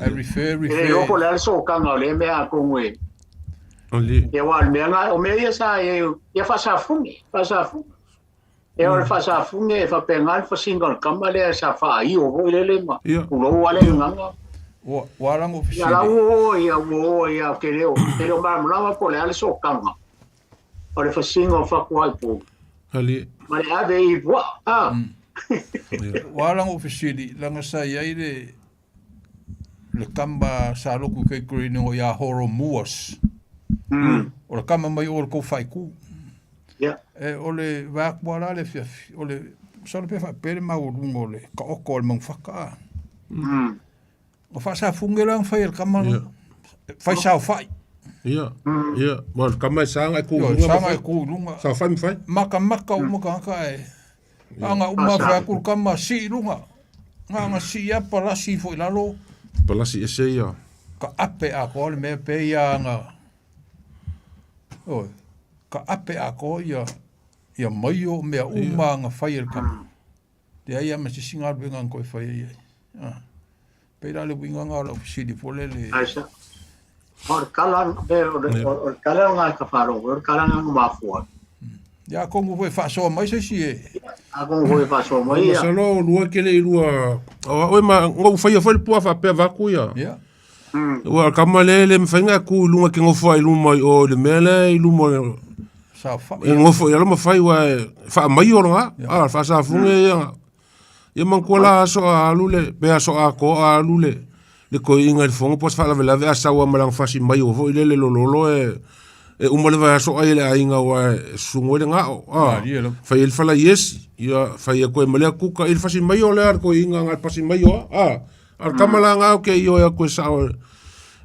I refer, E le refer. loko le ale sokaga o le mea a kongu e O le. ia wa le mea nga o mea ia sa e ia faasafugi faasafugi e o le faasafugi e faapega le fasiga o le kama lea sa faaio foi lele ma Ia. ulou ale gaga Ua, ua lango Ia la fisili. ua o ia ua o ia ke leo ke leo malamalama po o le a le sokaga o le fasiga o fakuai po Ali. ma le ave i puaa a Ia. Ua lango fisili, langa sa iai le, le kama sa loku kei kuri o ia horo muas. O le kama mai o le kou whaiku. ia E o le vākua la le fiafi, o le, sa le pe whaapere mau o lunga o le ka oko o le maungwhaka a. O whaasafunge la ang whai el kama, Ia. whai sao whai. Ia. Ia. Ma le kama e sanga e ku Yo, lunga. ma sanga fai. e ku lunga. Sa fai ma fai. Maka maka o maka haka e. Anga uma whai akuru kama si lunga. Nga anga si apa lasi fo i lalo. Palasi e se ia. Ka ape a ko le mea pe ia anga. Oi, ka ape a ko ia ia mai o mea uma anga whai el kama. Te ai ama si singa alwenga ang koe whai ai. Ah. Pera le winga ngā lau fisili po lele. ai sa o le kala be o le o le kala nga ka faalogo o le kala nga mafua Ia kongu foi whaasoa mai se si e. a kongu foi faasoa mai ia Masalo o lua kele i lua. O oe ma ngau whai a whai le pua whapea vaku ia. Ia. Ua kama le le mwhainga ku i lunga ke ngofo ai luma i o le mea le i luma Sa whai. e ngofo i alo mawhai wa e wha mai o nga. A wha sa funge ia. Ia mangkua la aso a alu le pe aso a ko a alu le le ko inga le fongo pos wha lave lave a sawa malang fasi mai o fo i le le lololo e e uma le vai aso ai le ainga wa e sungo le ngao. A Marie lo. fai el fala yes ia fai e koe malea kuka il fasi mai o le ar ko inga ngal pasi mai o a ar kamala ngao ke io ya koe sa o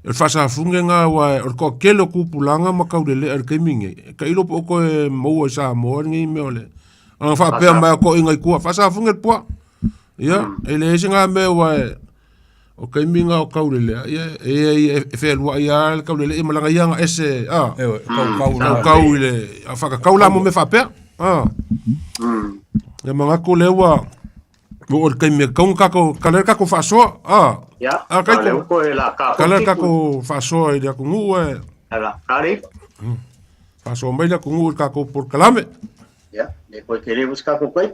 el fasa funge nga wa o ko kelo ku pulanga ma kau le ar keminge ka ilo po ko e mo sa mo ngi me ole anga fa pe ma ko inga ku fasa funge po ia e le singa me wa o keminga o kau le ia e e fe lua ia le kau le e malanga ia nga ese a E kau kau kau la. kau ile a fa kau la mo me fa pe a ia mangako le wa o le kaimi kau kako kale kako faasoa a ia a kai le ko ko e la ka kale kako faasoa i le atunuu e ala kari faasoa mai le atunuu i le kako polokalame ia le koe kele ka ko koe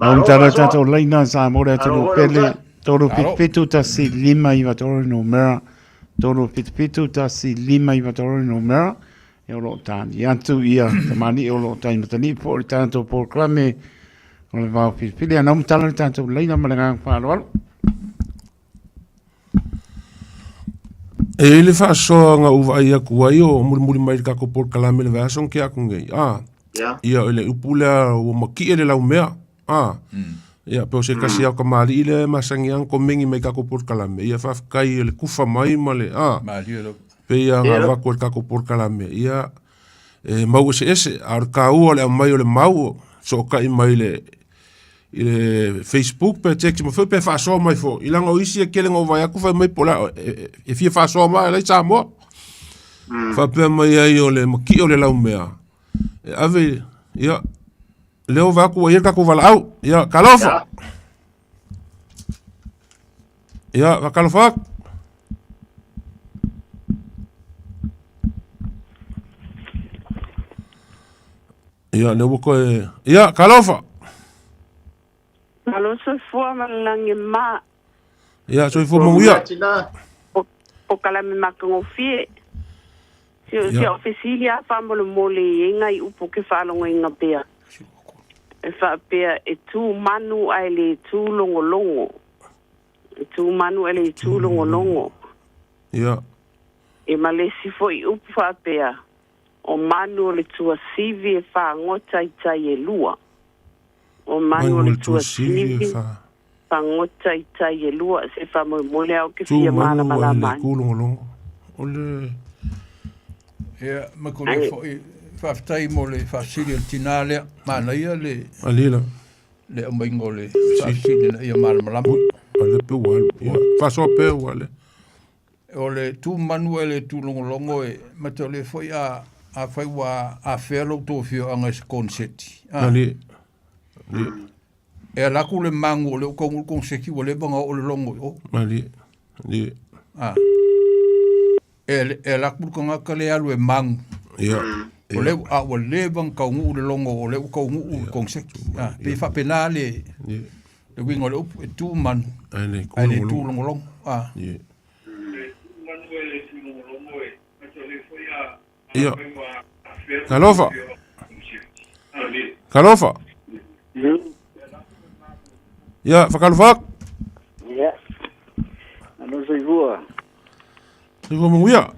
Au tala tātou leina sa mo le atu Alo, pele alo, tolu Alo. pitpitu tasi lima iwa tolu numera tolu pitpitu tasi lima iwa tolu numera e o loo tāni atu ia tamani o loo tāni matani po o le tātou polokalame o le vao pilipili. Ana umatala le tātou leina ma le agaga faaaloalo. E i le faasoaga ua vaai aku ai o mulimuli mai le kako polokalame le vaiaso ke aku nei a ia ia o le upu lea ua makiʻe le laumea a ia pe o se kasi au kamaliʻi le masagi aga komegi mai kako polokalame ia faafetai o le kufa mai ma le a Marie lo. pe ia Ia. gavaku e le kako polokalame ia e mau eseese a o le kāua o le aumai o le mau sookaʻi mai le i le Facebook pe text mai foi pe faasoa mai foi. I leaga o isi e tele na ou vaai atu fai mai po o le a e fia faasoa mai la i Samoa. Faapea mai ai o le matie o le laumea e ave ia lea ua vaai atu ua i ai le tatou valaau. Ia, talofa. Ia, faatalofa atu. Ia, lea ua toe... Ia, talofa. Malo soifua ma le lagi e mama. Ia, soifua manuia. Polokalame matagofie. Si o si au fesili lava faamolemole e i ai nai upu ou te faalogoina pea. E faapea e tu manu ae le tu logologo. E tu manu ae le tu logologo. Ia. E ma le isi foi upu faapea, o manu o le tuasivi e fagota i tai e lua. O manu o le tuasivi e fagota i tai e lua. Se faamoemoe lea ou te Tu fia manu ae le malamalama ai. tu logologo. O le... Ia, ma ko lea foi, faafetai mo le faafesili a le tinā lea. Manaia le, Alila. le aumaiga o le faafesili ina ia malamalama. Ui, a lea pe ua alu. Ia, faasoa pea ua le. O le tu manu ae le tu logologo e mata o lea foi a afai ua afea lo outou afioaga i se koneseti. A. Ali. Ali. E ala atu le magu o lea ua taunuu le koneseti ua leva ona oo le logo i o. Ali. Ali. A. E, e ala atu le tagata lea e alu e magu. Ia. O lea, a ua leva ona taunuu le logo o lea ua taunuu le koneseti. A, pei e faapena le, le uiga o le upu, e tu manu Ae le ae le tu logologo. A. Ia. Ia. Talofa. Talofa. Ia, faatalofa atu. Ia. Malo soifua. Soifua manuia.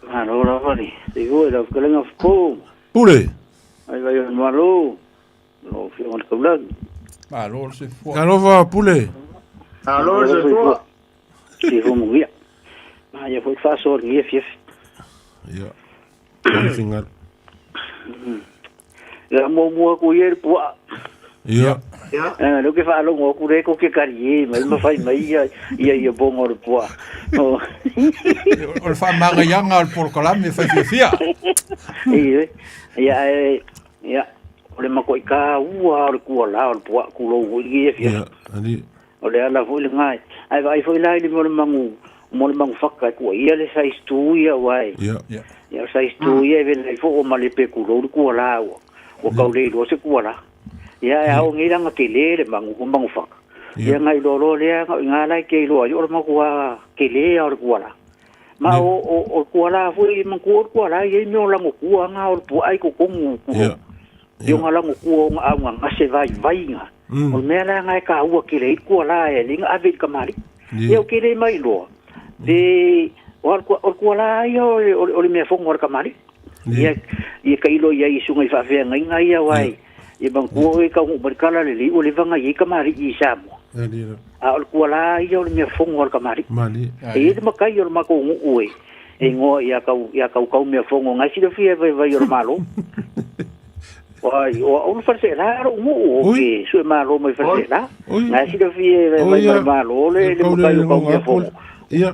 Malo lava le soifua i lau fetalaiga Fofo. Pule. Vai vai o le Malo. Lau Afioga i le Taulagi. Malo le soifua. Talofa Pule. Malo le soifua. Soifua manuia. Manaia foi le faasoa i lenei afiafi. Ia. Tali fingal. Ia muamua atu ia i le puaa. Ia. Ia. Lea ou te faalogo atu lea tou te talie mai ma fai mai ia ia ia boga o le puaa. O le faamagaiaga o le polokalame e fai fiafia. Ioe. Ia ae ia o le matuai taua lava o le tuala o le puaa tulou foi lenei afiafi. Ia, ali. O le ala foi lena ae vaai foi la i le mea o le magu mo le magu faka e tuuaia le size 2 ia aua e Ia. Ia. Ia o le size 2 ia e vela ai foi ua malepe tulou le tuala ua ua tau le iloa se tuala. Ia ae ao nei la ona tele le magu o magu faka. Ia ona iloa loa lea o i ina la e te iloa ai o le matua tele lava o le tuala. Ma o o o le tuala foi manatua o le tuala e i ai mea o lagotua na o le puaa i totonu tulou. I ona lagotua o ona augagase vaivai na. O le mea la lena e taua tele ai le tuala e alii na ave i le kamali'i. Ia ou te le mailoa pe o le tuala ia o le mea fono a le kamali'i. Ia ia tailo i ai i susuga i faafeagaiga ia aua e manatua oe e taunuu mai le tala lelei ua leva ona i ai kamali'i i Samoa. A o le tuala ia o le mea fono a le kamali'i. E i ai le matai o le matou nuu e igoa ia kau ia Kaukau mea fono na e silafia e vaivai o le Malo. Ai, o au le Faleseela lou nuu o ke sue malo mai Faleseela. Na e silafia e vaivai ma le Malo le le matai o kau mea fono.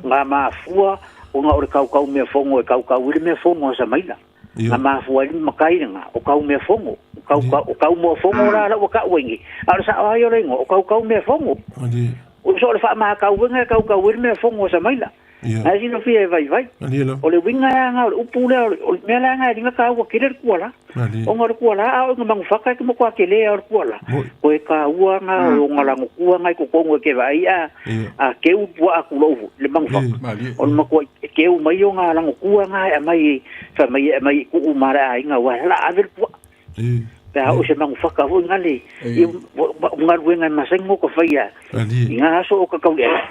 Na mafua ona o le kaukau mea fono e kaukau i le mea fono a Samaina. Na mafua ai le matai lena o kau mea fono. O kau o kau moa fono la la ua taua ai nei. A o le sao lava ia o le igoa o kaukau mea fono. O so o le faamakauega e kaukau ai le mea fono a Samaina. Ae silafia e vaivai. O le uiga ea lena o le upu lea, o le mea la lena e liga taua tele le tuala. Ona o le tuala a oo ina manufaka e te matua tele lava o le tuala. Toe taua lena o ona lagokua lena i totonu e te vaai a a keu puaa tulou foi le manufaka. O le matua keu mai ona lagokua lena e aumai fai mai e aumai i tuu ma le aiga aua e la ave le puaa. Pe a oo i se manufaka foi lena ia o galuega e masani ona ota faia i na aso o kakauliai.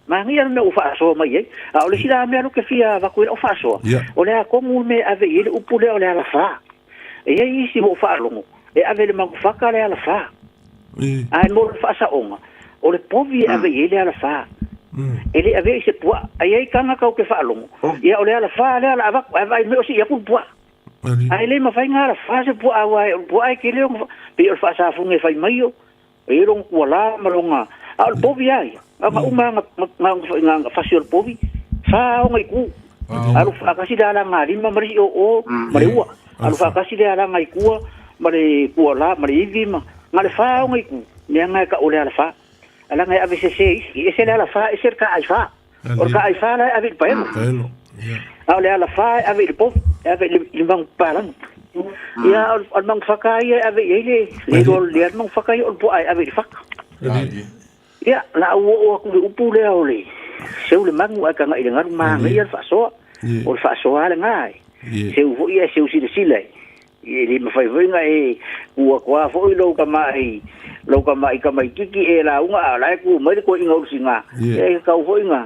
Manaia le mea ua faasoa mai ai. A o le isi la mea lea ou te fia avatu ai lau faasoa, o le a tonu le mea e ave i ai le upu lea o le alafā. E i ai isi ua ou faalogo e ave i le manufaka le alafā. Ae mo le faasaoga, o le povi e ave i ai le alafā. E le avea i se puaa. A i ai tagata ou te faalogo, ia o le alafā lea o le a avatu, ae vaai mai o sii atu le puaa. Ae le mafai ona alafā se puaa aua o le puaa e tele ona pei o le faasafuga e fai mai o e i ai lona tualā ma lona a o le povi lava ia na ona uma lava na fasi o le povi fa ona itu alu faatasi le alagalima ma le isi oo ma le ua alu faatasi le alaga i tua ma le tualā ma le ivi ma na o le fa ona itu mea na e tau o le alafā ae leaga e ave sese e isi e ese le alafā ese le taaifa. O le taaifa la e ave i le paelo. Paelo, ia. A o le alafa e ave i le povi, e ave i le magu papalagi. Ia, a o le magu faka ia e ave i ai le, le iloa lelei lava le magu faka ia o le puaa e ave i le faka. Ia, o le a ou oo atu i le upu lea o le seu le manu ae tagai i le galu, manaia le faasoa. O le faasoa lava lena, e seu foi ae seu silasila i E le mafai foi ona e tu atu lava foi lou tamai lou tamai tamaititi e lauga a o la e tu mai le toeaina ulusiga. Ia e tatau foi ona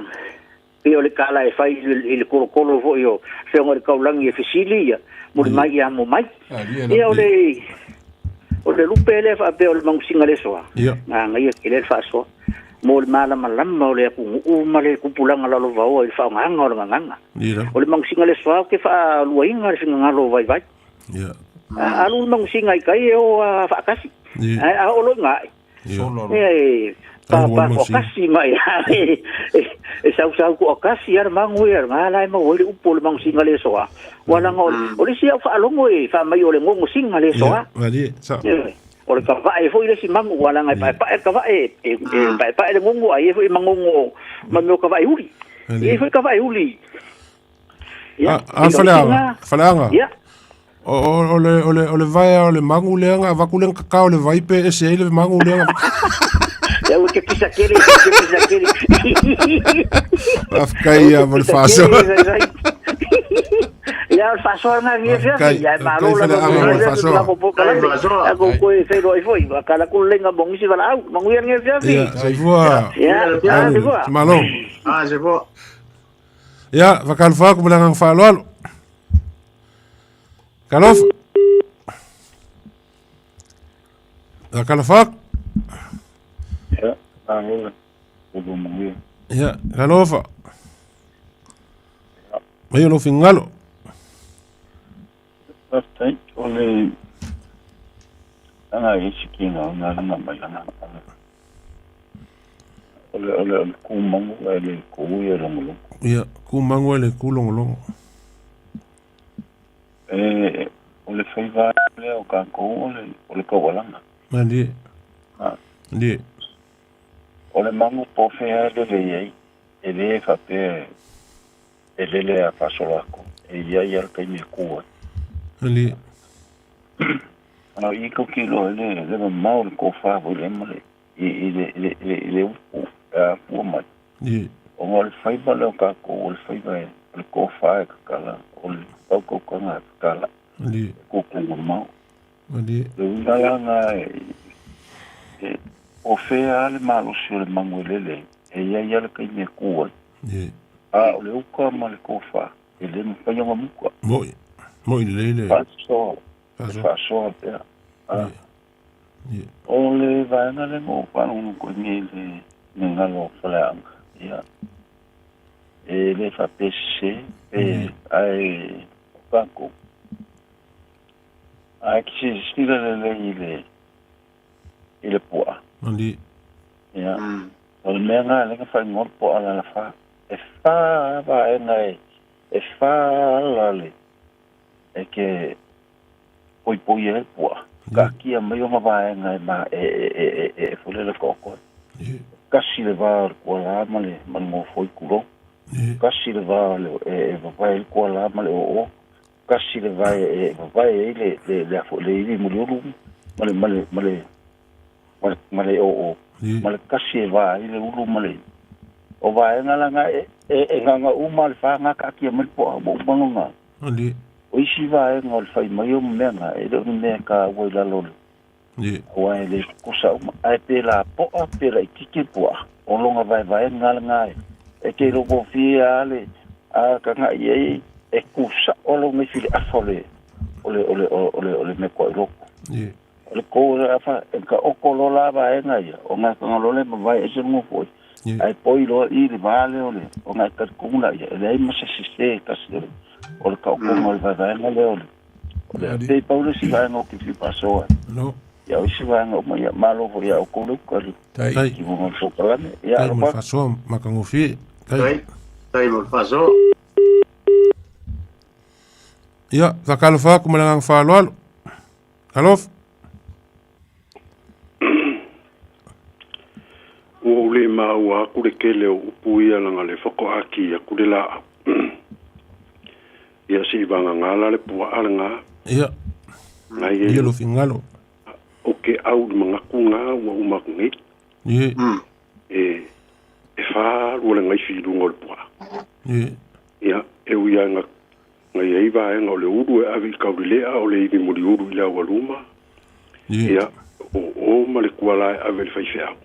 pei o le tala e fai i le tolotolo foi o Afioga i le Taulagi e fesili ia muli mai ia amo mai. Ia o le o le lupe lea faapea o le magusiga le soa. Manaia tele le faasoa mo le malamalama o le atunuu ma le tupulaga lalovaoa i le faaaogaina o le gagana. O le magusiga le soa ou te faaluaina le finagalo o vaivai. A alu le magusiga i tai e o lava faatasi. Ae a oo loa i ina, ia e papa toatasi ma e sausau toatasi lava le magu ia, lena la e maua ai le upu o le magusiga le soa. Aua leaga o le isi au faalogo e fai mai o le gogosiga le soa. O le kavae foi le isi magu, aua leaga e paepae le kavae, e paepae le gogo, ae i ai foi ma gogo ma mea o kavae uli. E i ai foi kavae uli. Ia, a faleaga, faleaga. Ia. O le o le o le vaea o le magu lea na avatu le kakao le vai pe ese ai le magu lea. Ia ua te pisa tele, te pisa tele. Faafetai ia mo le faasoa. Ia o le faasoa lena i afiafi. Ia e malo lava mo le faasoa. Ia kou koe feiloai foi. Kala ku lenga mo nisi valaau. Manuia lenei afiafi. Ia, soifua. Ia, soifua. Malo. Ah, soifua. Ia, faatalofa atu ma le agaga faaaloalo. Talofa. Faatalofa atu. Ia, malo le ulu manuia. Ia, talofa. Mai o lou finagalo. Faafetai, o le aga e isi ki ngā ngā langa mai langa. O le o le o le kūmangu e le kū ia longolongo. Ia, kūmangu e le kū longolongo. E o le faiva lea o kākou o le o le kaualanga. Malie. Ah. Malie. O le mangu po o fea e lele i ai, e le faapea e lele a faasolo atu, e i ai lava le taimi e kū ai. Malie. A i kou te iloa i le le mamao o le tofa foi lea ma le i i le i le i le i le upu e afua mai. Ie. Ona o le faiva lea o tatou o le faiva e o le tofa e tatala, o le faautautaga e tatala, Malie. e kūkū mamao. Malie. Le uiga la lena e e o fea lava le malosi o le magu e lele ai, e i ai lava le taimi e kū ai. Ie. A o le uka ma le tofa, e le mafai ona muka. Mo'i. Mo'i lelei le. Faasoa. Faasoa. Faasoa pea. A. Ie. O le vaega lea na ou faalogologo ai nei i le finagalo o Faleaga, ia, e le faapea sese, pe, ae o tatou, ae te silasila lelei i le, i le puaa. Malie. Ia, o le mea lena lea na faaigoa le puaa lalafa. E fa lava vaega e, e fa ala le, e te poipoi ai le puaa, taatia mai ona vaega e ma e e e e e foi lele taoto ai. Tasi le va o le kuala ma le ma le gofoi tulou. Tasi le va o le e e vavae ai le kuala ma le oo. Tasi le va e e vavae ai le le le a foi le ivi muliulu ma le ma le ma le ma le ma le oo. Ma le tasi e va ai le ulu ma le o vaega la na e e e gaga uma le fa na taatia mai le puaa ua uma lona Malie. O isi vaega o le fai mai o mea na, e le o ni mea e taua i lalo o le aua e le kosa uma. Ae pe lapoa pe laitiiti le puaa, o lona vaevaega lena e e te iloa gofie lava le a tagai i ai e ku sao lona ifi i le afa o le o le o le o le o le mea koa i loko. O le kou o le afa e taoto loa la vaega ia, ona e taga loa lea e mavae ese le gofoi. Ae poi loa i le va lea o le ona e talitonu laia, e leai ma se sese e tasi o le o le taotoga o le vaevaega lea o le O le pei pau le isi vaega o ke fia faasoa ai. No. Ia, o isi vaega uma, ia, malo foi ia outou le uka i le Tai. Tai. timuga o le polokalame. Ia, Tai mo le alofa atu. faasoa matagofie. Tai. Tai. Tai mo le faasoa. Ia, faatalofa atu ma le agaga faaaloalo. Alofa. Ua ou le maua aku le tele o upu ia leaga le faatoa ki aku le laau. Ia se i vagagā la le puaa lena. Ia. Na i Ia lo fingalo. O ke au i le manatu lena ua uma atu nei. Ie. E, e fā lua le gaifi i luga o le puaa. Ie. Ia, e ui lava ina na i ai vaega o le ulu e ave i Kaulilea, o le ivi muliulu i le aualuma, Ie. ia, o o ma le kuala e ave i le faifeau.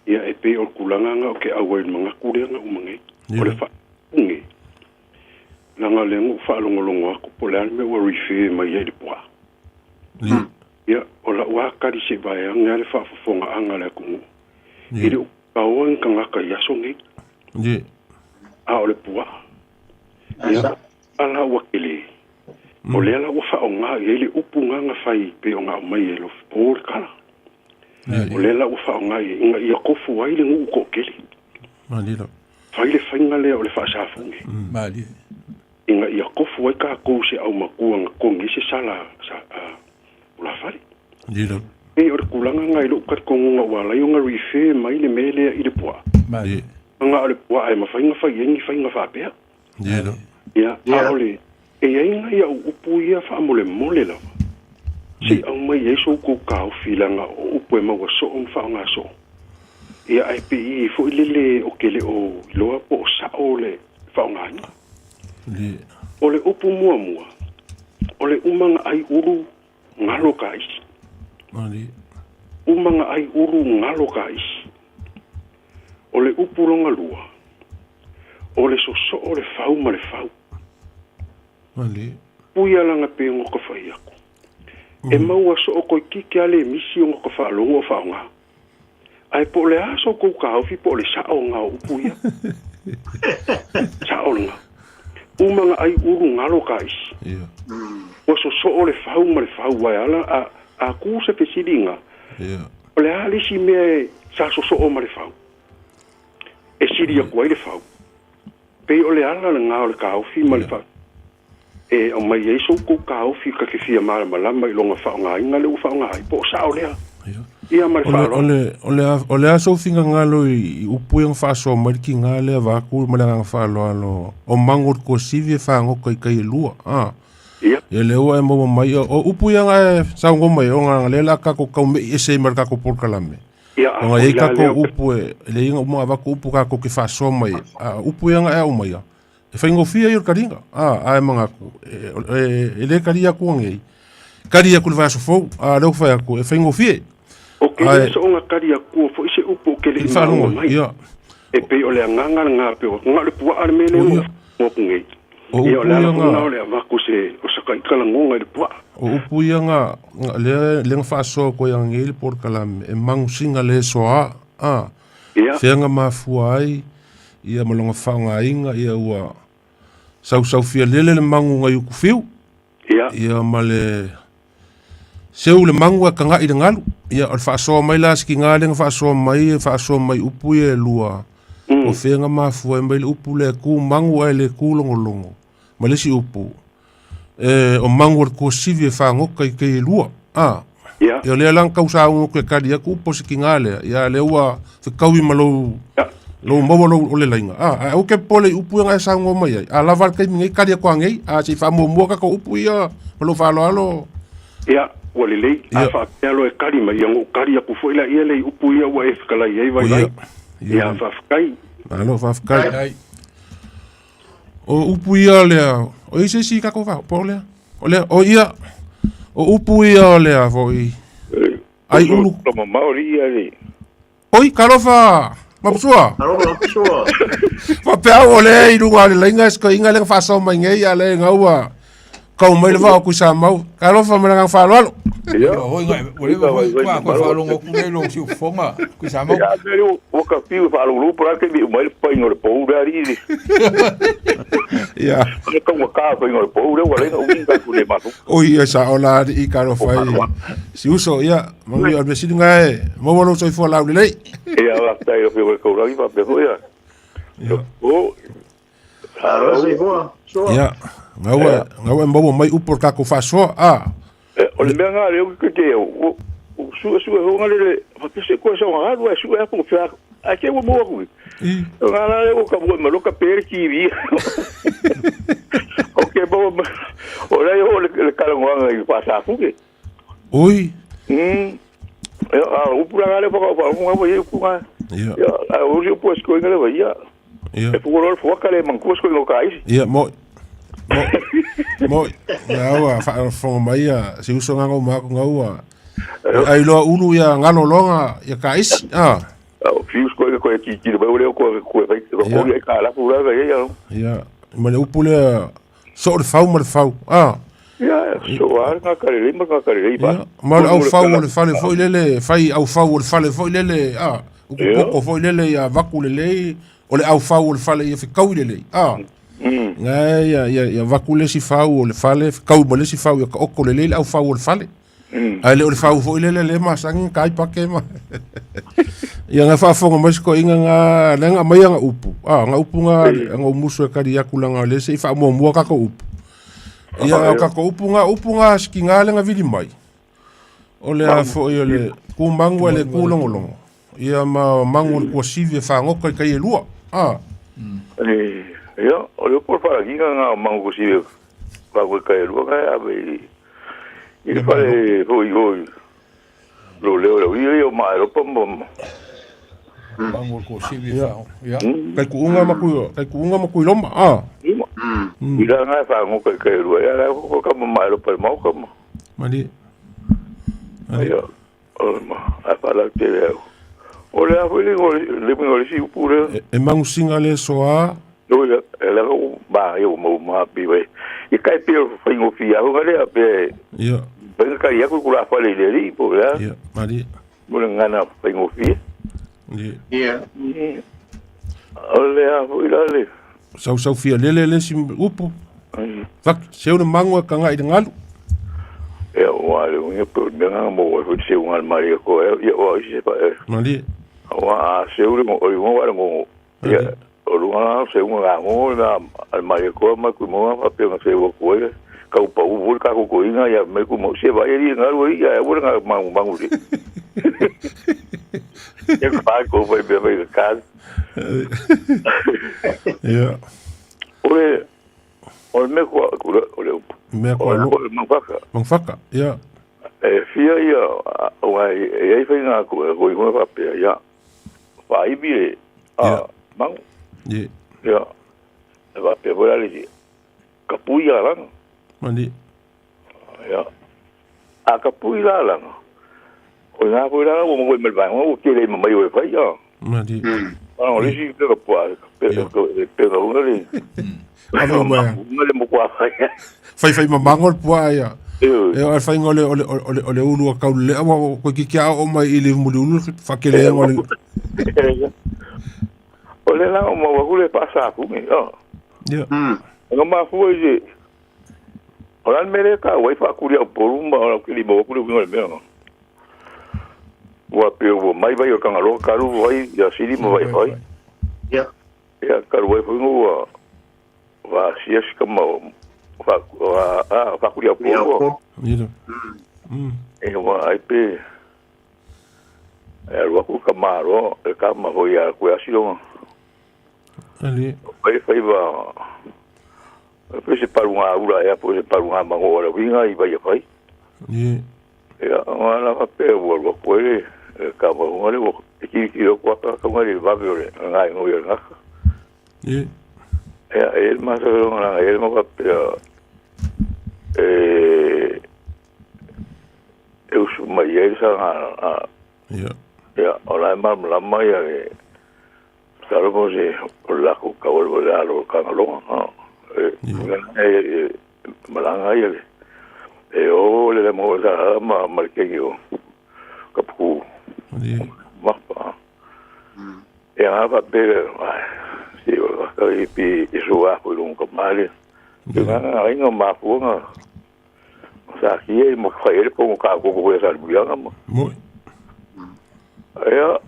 Ia, e pei o le tulaga lena o ke au ai i le manatu lea na uma nei. O le Ie. faafuge, leaga o lea na ou faalogologo atu po o le a le mea ua refer mai ai i le puaa. Ie. Ia, o lau lava kali se i vaeane lava le faafofogaaga a le atunuu. I Ie. le upaoa ni tagata i aso nei, Ie. a o le puaa. Ia, a la ua tele. O lea la ua faaaoga i ai le upu lena na fai pei ona aumai e o le kala. O lea la ua faaaoga i ai ina ia tofu ai le nuu toatele. Malie lava. Fai le faiga lea o le faasafuge. Malie. Ina ia tofu ai tatou se aumatua na togi ai se sala sa, ulafale. Ie lava. Pei o le tulaga lena i lou talitonuga ua ala ai ona refer mai le mea lea i le puaa. Malie. Ie. Aga o le puaa e mafai ona fai ai ni faiga faapea. Ie lava. Ia, a o le, e i ai nai au upu ia faamolemole lava. Se i aumai ai so outou taofi leaga o upu e maua soo ma faaaoga soo. Ia, ae pei i foi lele o ke le o iloa po o sao le faaaogaina. Ie. O le upu muamua, o le umaga ai ulu galo ka isi. Malie. Umaga ai ulu galo ka isi. O le upu longa lua, o le sosoo le fau ma le fau. Malie. Pui ala nga pe ngo ka fai aku. E maua soo koikiki a le misi o ngo ka faalogo o faaaoga. Ae po o le a so kou taofi po o le sao nga o upu ia. Sao lena. Umaga ai ulu galo ka isi. Ia. Ua sosoo le fau ma le fau ae ala a, a ku se fesiliga. Ia. O le a le isi mea e sa sosoo ma le fau. E sili aku ai le fau. Pei o le ala lena o le taofi ma le fa. E aumai ai so outou taofi ka ke fia malamalama i loga faaaogaina le ua faaaoga ai po o sao lea. Ia. Ia ma le O le faaaloalo. o le o le a o le aso fingagalo i upu ia na faasoa mai le kiga lea vaku ma le agaga faaaloalo o mago o le kuasivi e fagoka i kai e lua. A. Ia. Ia lea ua e maua mai o upu ia na e saugo mai ona lea o le a tatou taume'i ese ai ma le tatou polokalame. Ia, a Ona i ai foi la lea tatou o ke upu e le iga uma avatu upu tatou ke faasoa mai. A upu ia na e aumaia. E faigofie ia o le kaliga. A, ae manatu. E, e, e le kalia atu agei. Kali atu i le vaiaso fou. A lea ua fai atu e faigofie. O ke le Ae soonga kali akua foi se upu o ke le i le i maua faalogo mai. ia. E pei o le agaga lena pe o nga o le puaa le mea lea O ua ia. mo ku nei. O Ia o upu le ala ia foi lena na o le avatu se o sakaitalagoga i le puaa. o upu ia na lea lea na faasoa koe agei le polokalame e magusiga le soā. A. Ia, Fea mafua ai ia ma loga faaaogaina ia ua sausaufia lele le magu nai ukufiu. ia, Ia ma le seu le magu e kaga'i le galu. Ia o le faasoa mai la se kiga lea na faasoa mai e faasoa mai upu ia e lua. O fea na mafua ai mai le upu lea e ku magu ae le ku logologo. Ma le isi upu e o magu o le kuasivi e fagoka i kai e lua. A. ia, Ia o lea la na tausauga atu e kali atu upu o se kiga lea. Ia lea ua fekaui ma lou ia. lou maua lou o le laiga. A, ae aua ke popole i upu ia na e saunoa mai ai. A lava le taimi nei kali atu agei. A se i faamuamua tatou upu ia ma lou faaaloalo. Ia, ua lelei, a Ia. faapea loa e kali mai, ia na ou kali atu foi laia le i upu ia ua e fetalai ai O vaivai. ia. Ia, Ia. faafetai. Malo faafetai. Tai. O upu ia lea, o i se isi tatou fao, po o lea. O lea, o ia, o upu ia o lea foi. Ai ulu. Lo mamao li ia le. Oi, talofa, Mapusua. Alofa Mapusua. Faapea au o lea i luga o le laina e sikoiga lea na faasoa mai nei, a le gaua. Kau mai le vao kui sa mau. Talofa ma le agaga faaaloalo. Ia. Ua hoi ua leva foi kwa kwa faalogo atu nei lou siufofoga Tuisamau. Ia, mea lea ua ka fiu e faalogologo po o le a le taimi e uma ai le faiga o le pou lea alii. Ia. O le taugata o le faiga o le pou lea ua ala ai ona umi ni tatou le mafuta. Oi, ia sao la alii talofa e si uso, ia, manuia o le mea sili lena e maua lou soifua laulelei. Ia, faafetai i lau Afioga i le Taulagi faapea foi ia. Ia. O, Malo soifua. Soa. Ia, gaua, gaua e maua mai upu o le tatou faasoa, a. O le mea lena lea ou te te au, ua suesue foi na lele, faapea se koe sau alu ae sue atu fea ae te ua maua atu i. O ngā la lea ua ka mua ma loka pe le TV. O ke maua ma, o lea o le kalanoaga i Faasafuge. Oi. Ia, a upu la lea whaka wha ngā wai upu ngā. Ia. Ia, a o upu e skoinga le wai, ia. Ia. E puku loa le fuaka le mangua skoinga o ka isi. Ia, moi. Moi. Moi. Ngaua, whaafonga mai ia, se uso ngā ngau māku ngaua. Ai loa ulu ia ngalo loa ia ka isi. Ah. O fiu skoinga koe ki ki le mai o leo koe koe whai, koe ai ka lapu la ia ia. Ia, ma le upu lea, so le fau ma le fau. Ah. Ia, so a ngā kare rei ma ngā kare rei ba. Ia, ma le au fau o le fale foi lele, fai au fau o le fale foi lele, ah. Uku poko foi lele ia vaku lelei, o le au fau o le fale ia fekaui lelei. Ah. Nga ia ia ia vaku le si fau o le fale, fekau ma le si fau ia ka oko lelei le au fau o le fale. Ae le o le fau foi lele le masangi kai pake ma. Ia nga faafofoga mai sikoiga nga lea nga aumai aga upu. Ah, nga upu nga nga umusu e kali aku langa o lea se i faamuamua kako upu. Ia o kako upu nga upu nga sikiga le nga vili mai. O le a foi o le kumangu e le kulongolongo. Ia ma mangu o le kuasivi e whangoka i kai e lua. Ah. Ia, o le upu o le faalagiga nga mangu kuasivi e whangoka i kai e lua nga e ave i i le fale foi foi lo leo le ui o Maeropa ma Mangu o le kuasivi e whangoka. Ia. Kai kuunga ma kui, kai kuunga ma kui loma. Ah. I la nga e whangoka i kai e lua. Ia, la ko ka ma Maeropa i maoka ma. Mali. Ia, o ma, a whalau te leo. O le a foi le le le le si upu le. E mangusiga le soa. No ia, e le o ba ia o mau ma pi wai. I kai pe o whaingo fi a hunga lea pe. Ia. Whainga kai aku kura whale le ri po lea. Ia, mali. Mo le ngana whaingo fi. Ia. Ia. O le a foi la le. Sau sau fia lele le si upu. Vak, seu le mangu e kanga i le ngalu. Ia, ua le unga pe o le mea nganga mo wai foi te seu ngā le maria ko e, ia ua isi se pa e. Mali. Ua a seu le ngo, o le unga wa le ngongo. Ia, o lunga la seu ngā ngongo le mea a le maria ko mai kui monga fa pe nga seu aku e. Ka upa u vuli ka kuko inga ia mai kui mo se vai e li ngalu e ia e ua ngā mangu mangu li. Ia ka ko fai mea mai ka kāri. Ia. O le, o le mea kua, kura, o le upu. Mea kua lo. O le mangwhaka. Mangwhaka, ia. E fia ia, o ngai, e ai whai ngā ko, ko i hunga whapea, ia. Whaibi e, a, mangu. Ia. Ia. E whapea hoi ale, ka pui a ranga. Mani. Ia. A ka pui la langa. O ngā pui la ua mangoi mai vaenga, ua kele i mamai o e whai, ia. Mani. Ana o lisi pega pua, pega, pega unga le. Ave o mea. Unga le mokua whai. Whai whai mamango le pua ia. E o whai o le, o le, o le, o le ulu a kau le awa, koe ki kia o mai i le muli ulu, whakele o le. O le la o maua kule pa sa kungi, o. Ia. Nga mafua i se, o la mele ka wai fa kuri au poru ma o la kili maua kule winga le mea. Ua pe ua mai vai o kangaloa karu vai ia siri ma vai vai. Ia. Ia karu vai foi ua wa sia sika ma fa a fa kuri au poru. Ia. E ua ai pe e alu aku ka maro e ka ma hoi a koe asironga. Ali. Vai fai va pe se paru ngā ura e apo se paru ngā mango o le winga i vai a fai. Ia. Ia, ngā la fa pe ua rua koe le ka ma hunga le ua e kiri kiri o kua ka hunga le vawe o le ngā ingo i o le ngaka. Ia. Ia, e el masa o ngā e el ma pe e e usu mai e sa ngā Ia. Ia, o la e malamalama ia le talo mo se o lako ka o le alo ka ngalonga. E, e, Malaga ai le e o le le mo sa ma ma le kengi o kapuku mapa. E a fa pe ai si o ka i pi i su a ko lunga ka male. Te nga nga inga ma fuanga. Sa ki e mo fa ele po ka ko ko sa buanga mo. Mo. Ia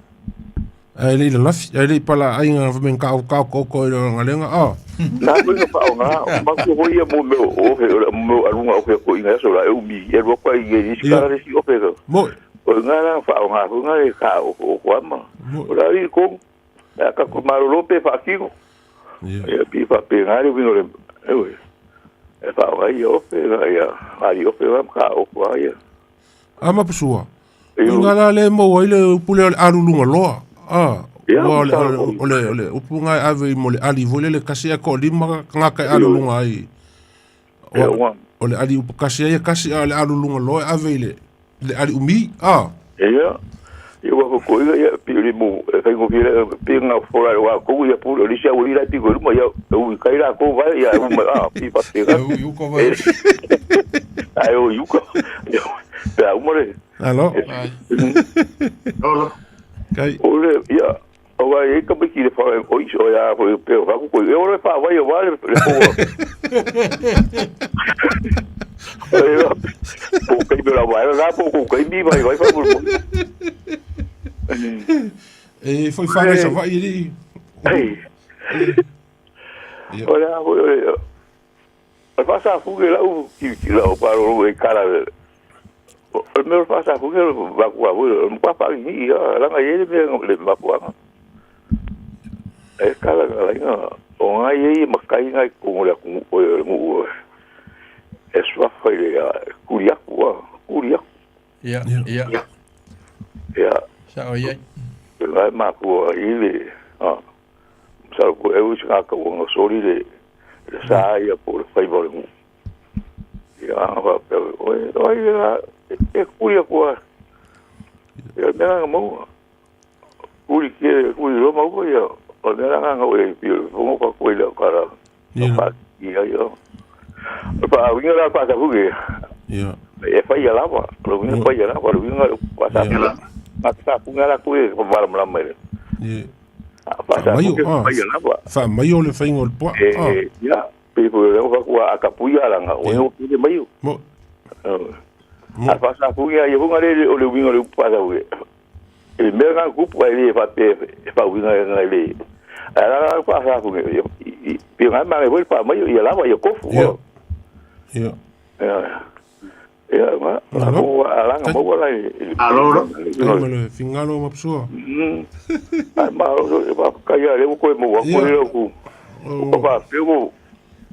Ai le lafi, ai le pala ai nga fa ka ka ko ko le ngalenga a. Na ko nga pa nga ma ko ho ia mo me o he o mo alunga o he ko inga so la eu mi e ro pa i i ka re si o pe ko. Mo. O nga la fa o nga ko nga e ka o o ko ama. O la i ko ya ka ko maro lo pe fa ki ko. Ia pi fa pe nga re wingo le e e fa o ai o pe la ia ai o pe va ka o ko ai. Ama pusua. Nga la le mo ai le pule alu lunga loa. Ah, o le o le upunga ave mo le ali vole le kasi ko lima nga ka alu lunga ai. O le ali upu kasi ai kasi le alu lunga loa ave le le ali umi ah. Ia. Ia wa ko ia pi le mo e ko pi pi nga fora wa ko ia pu le sia o ila pi ko ma ia u kai la ko va ia u ma pi pa te ga. U ko va. Ai o u ko. Ya u mo le. Alo. Alo. Kai. Ole ia o vai e ka biki le fa o iso ia ko pe o ko e ore fa vai o vale le po. Po kai me la vai la po ko kai mi vai vai fa po. E foi fa vai vai ri. Ei. Ora ora. O fa sa fu ke la u ki la o pa ro e kala. O meu fa sa fu ke va ku va mo pa pa ni ia la nga ye me le ma pu anga. E kala la inga o nga ye ma kai nga ko le ku o mo e sua fa ile kuria ku kuria. Ia ia. Ia. Sa o ye. La ma ku ile ah sa ku e u nga ka o nga sori le le sa ia por fai bo le. Ia va pe o o ia e kuria kua. Ia mea mo. Kuri ke kuri ro mo ia. O mea nga o e pi o ko ko ile kara. Ia. Ia ia. Pa winga la pa sa fuge. Ia. E fa ia lava. Lo winga fa ia lava, lo winga pa sa. Ma sa funga la ku e ko va la mai. Ia. Pa sa fa ia lava. Fa mai o le fa ingol po. E ia. Pe po le fa ku a kapuia la nga. O ku le mai. Mo. A fa sa fuge ia funga le o le winga le pa sa fuge. E mea nga kupu ai le fa pe fa winga nga le. Ala pa sa fuge. Pe nga ma le fa mai ia lava ia kofu. Ia. Ia. Ia ma o ala nga mo la. Alo. Ai le fingalo ma psua. Ai ma o pa ka ia le ko mo ko le ku. O pa pe o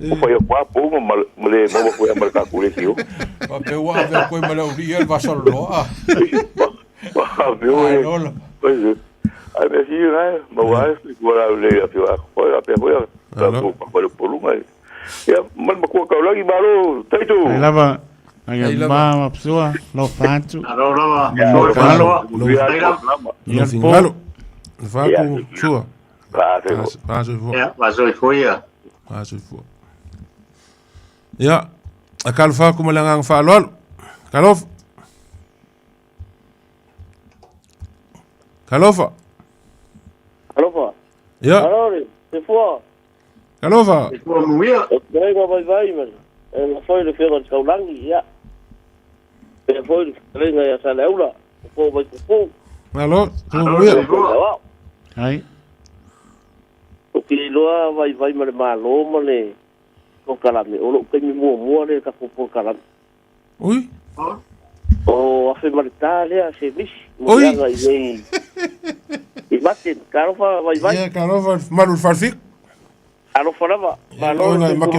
o fa ia pa po mo le mo ko ia marka ku le tio. Pa pe wa ve ko ma le uri el va solo. Pa pe o. Ai me si na ma wa ko la le ia pe wa ko ia pe ko ia ko ko le polunga. Ia mal ma ko ka lagi baro taito. Ai lava ai ma ma psua lo fatu. Alo lava. Lo Lo fingalo. Fa ku sua. Pa se fo. Ia, va so fo ia. Pa se fo. Ia, a kalfa ku malanga fa lol. Kalof. Kalofa. Kalofa. Ia. Alo, se fo. Kalofa. Se fo muia. E ko vai vai mas. E foi le fero kaulangi ia. E foi le nga ia sa leula. Ko vai ko. Alo, muia. Ai. O ki loa vai vai ma le malo ma le ko kalame. O lo ke mi mua mua le ka ko kalame. Ui. O afe ma le tale se mis. Ui. I mate kalofa vai vai. Ia kalofa malu farfik. Alofa lava. Malo. Make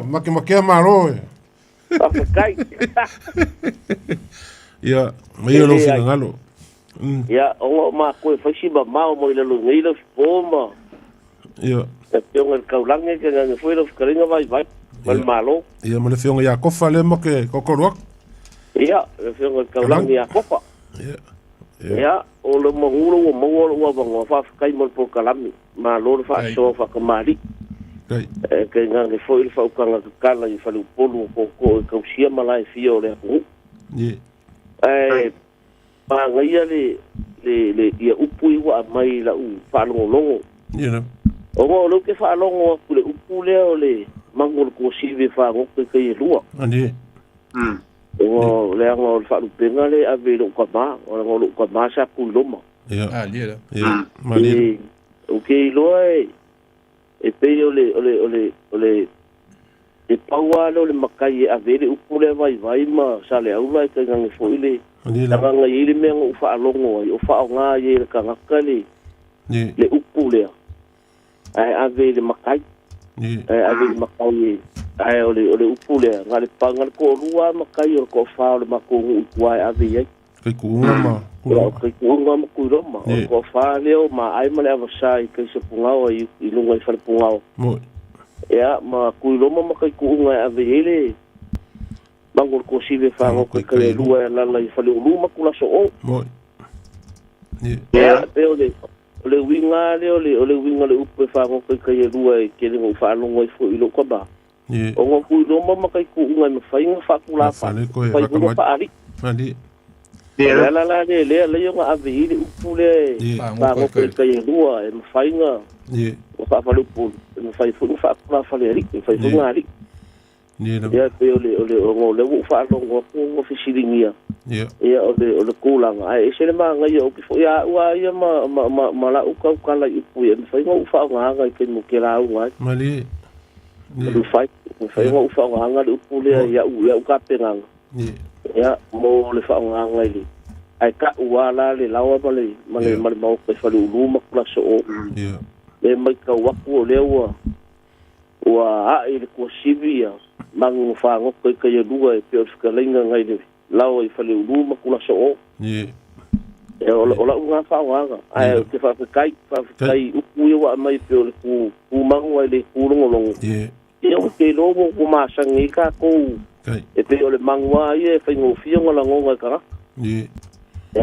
make make malo. Kai. Ia, mai lo fingalo. Ia, o ma ko faisi ma mau mo ile lo ngi lo poma. Ia. E pionga el kaulange ke nga foi lo karinga vai vai. Mal malo. Ia mo le fionga ia kofa le mo ke kokoroak. Ia, le fionga kaulange ia kofa. Ia. Ia, o le mo o mo o wa ngo fa kai mo po kalami. Malo fa so fa kamari. E tainane foi le faautaga tatala i faleupolu o tootoo e tausia malae fia o le atunuu. Ae manaia le le le ia upu ia ua aumai i lau faalogologo. Ona o lea ou te faalogo atu i le upu lea o le manu o le tuasivi e fagota i tai e lua. Ona leaga o le faalupega lea e ave i lou tama, leaga o lou tama sa tu i Roma. Ou te iloa e E pei o le, o le, o le, o le, e pau lava lea o le matai e ave ai le upu lea vaivai ma Saleaula e tainane foi le agaga e i ai le mea na ou faalogo ai, o faaaoga ai e le tagata le, le upu lea, ae ave i le matai, ae ave i le matai e, ae o le, o le upu lea, na o le pau, na o le toalua lava matai o le toafa o le matou nuu i tua e ave i ai. Kaikuuga ma Kuiloma. Kaikuuga ma Kuiloma. O le toafa lea o Maai ma le Avasa i Kaisapugao i luga i Falepugao. Moi. Ia, ma Kuiloma ma Kaikuuga e ave i ai le mago o le tuasivi e fagota i tai e lua e alaala i Faleulu ma Tulasoo. Moi. Ia, e pei o le, o le uiga lava lea o le, o le uiga o le upu e fagota i tai e lua e tele na ou faalogo ai foi i lou tama. Ona o Tuiloma ma Kaikuuga e mafai ona faatulafale, mafai foi ona faalii. O le ala la lea lea alai ona ave i ai le upu lea e fagota i tai e lua, e mafai ona faafaleupolu, e mafai foi ona faatulafale alii, e mafai foi ona alii. Ia e pei o le, o le, ona o lea ua ou faalogo atu ua fesiligia, ia o le, o le tulaga, ae ese le manaia, ou te foi a au lava ia ma, ma, ma, ma lau tautala i upu ia, e mafai ona ou faaaogaina i taimi ou te lauga ai. Malie. Mafai, mafai ona ou faaaogaina le upu lea i au, i au tapenaga. Ia, mo le faaaogaina i le, ae tau lava la le laoa ma le, ma le, ma le maota i Faleulu ma Tulasoo. E matau atu o lea ua, ua ae i le tuasivi ia manu na fagota i tai e lua e pei o le fetalaiga nai le laoa i Faleulu ma Tulasoo. Ia, o, o lau lena faaaogaga, ae ou te faafetai, faafetai i upu ia ua aumai e pei o le tu, tu manu ae le tu logologo. Ia, ou te iloa ua, ua masani ai tatou, e pei o le manu lava ia e faigofie ona lagona e tagata. Ia,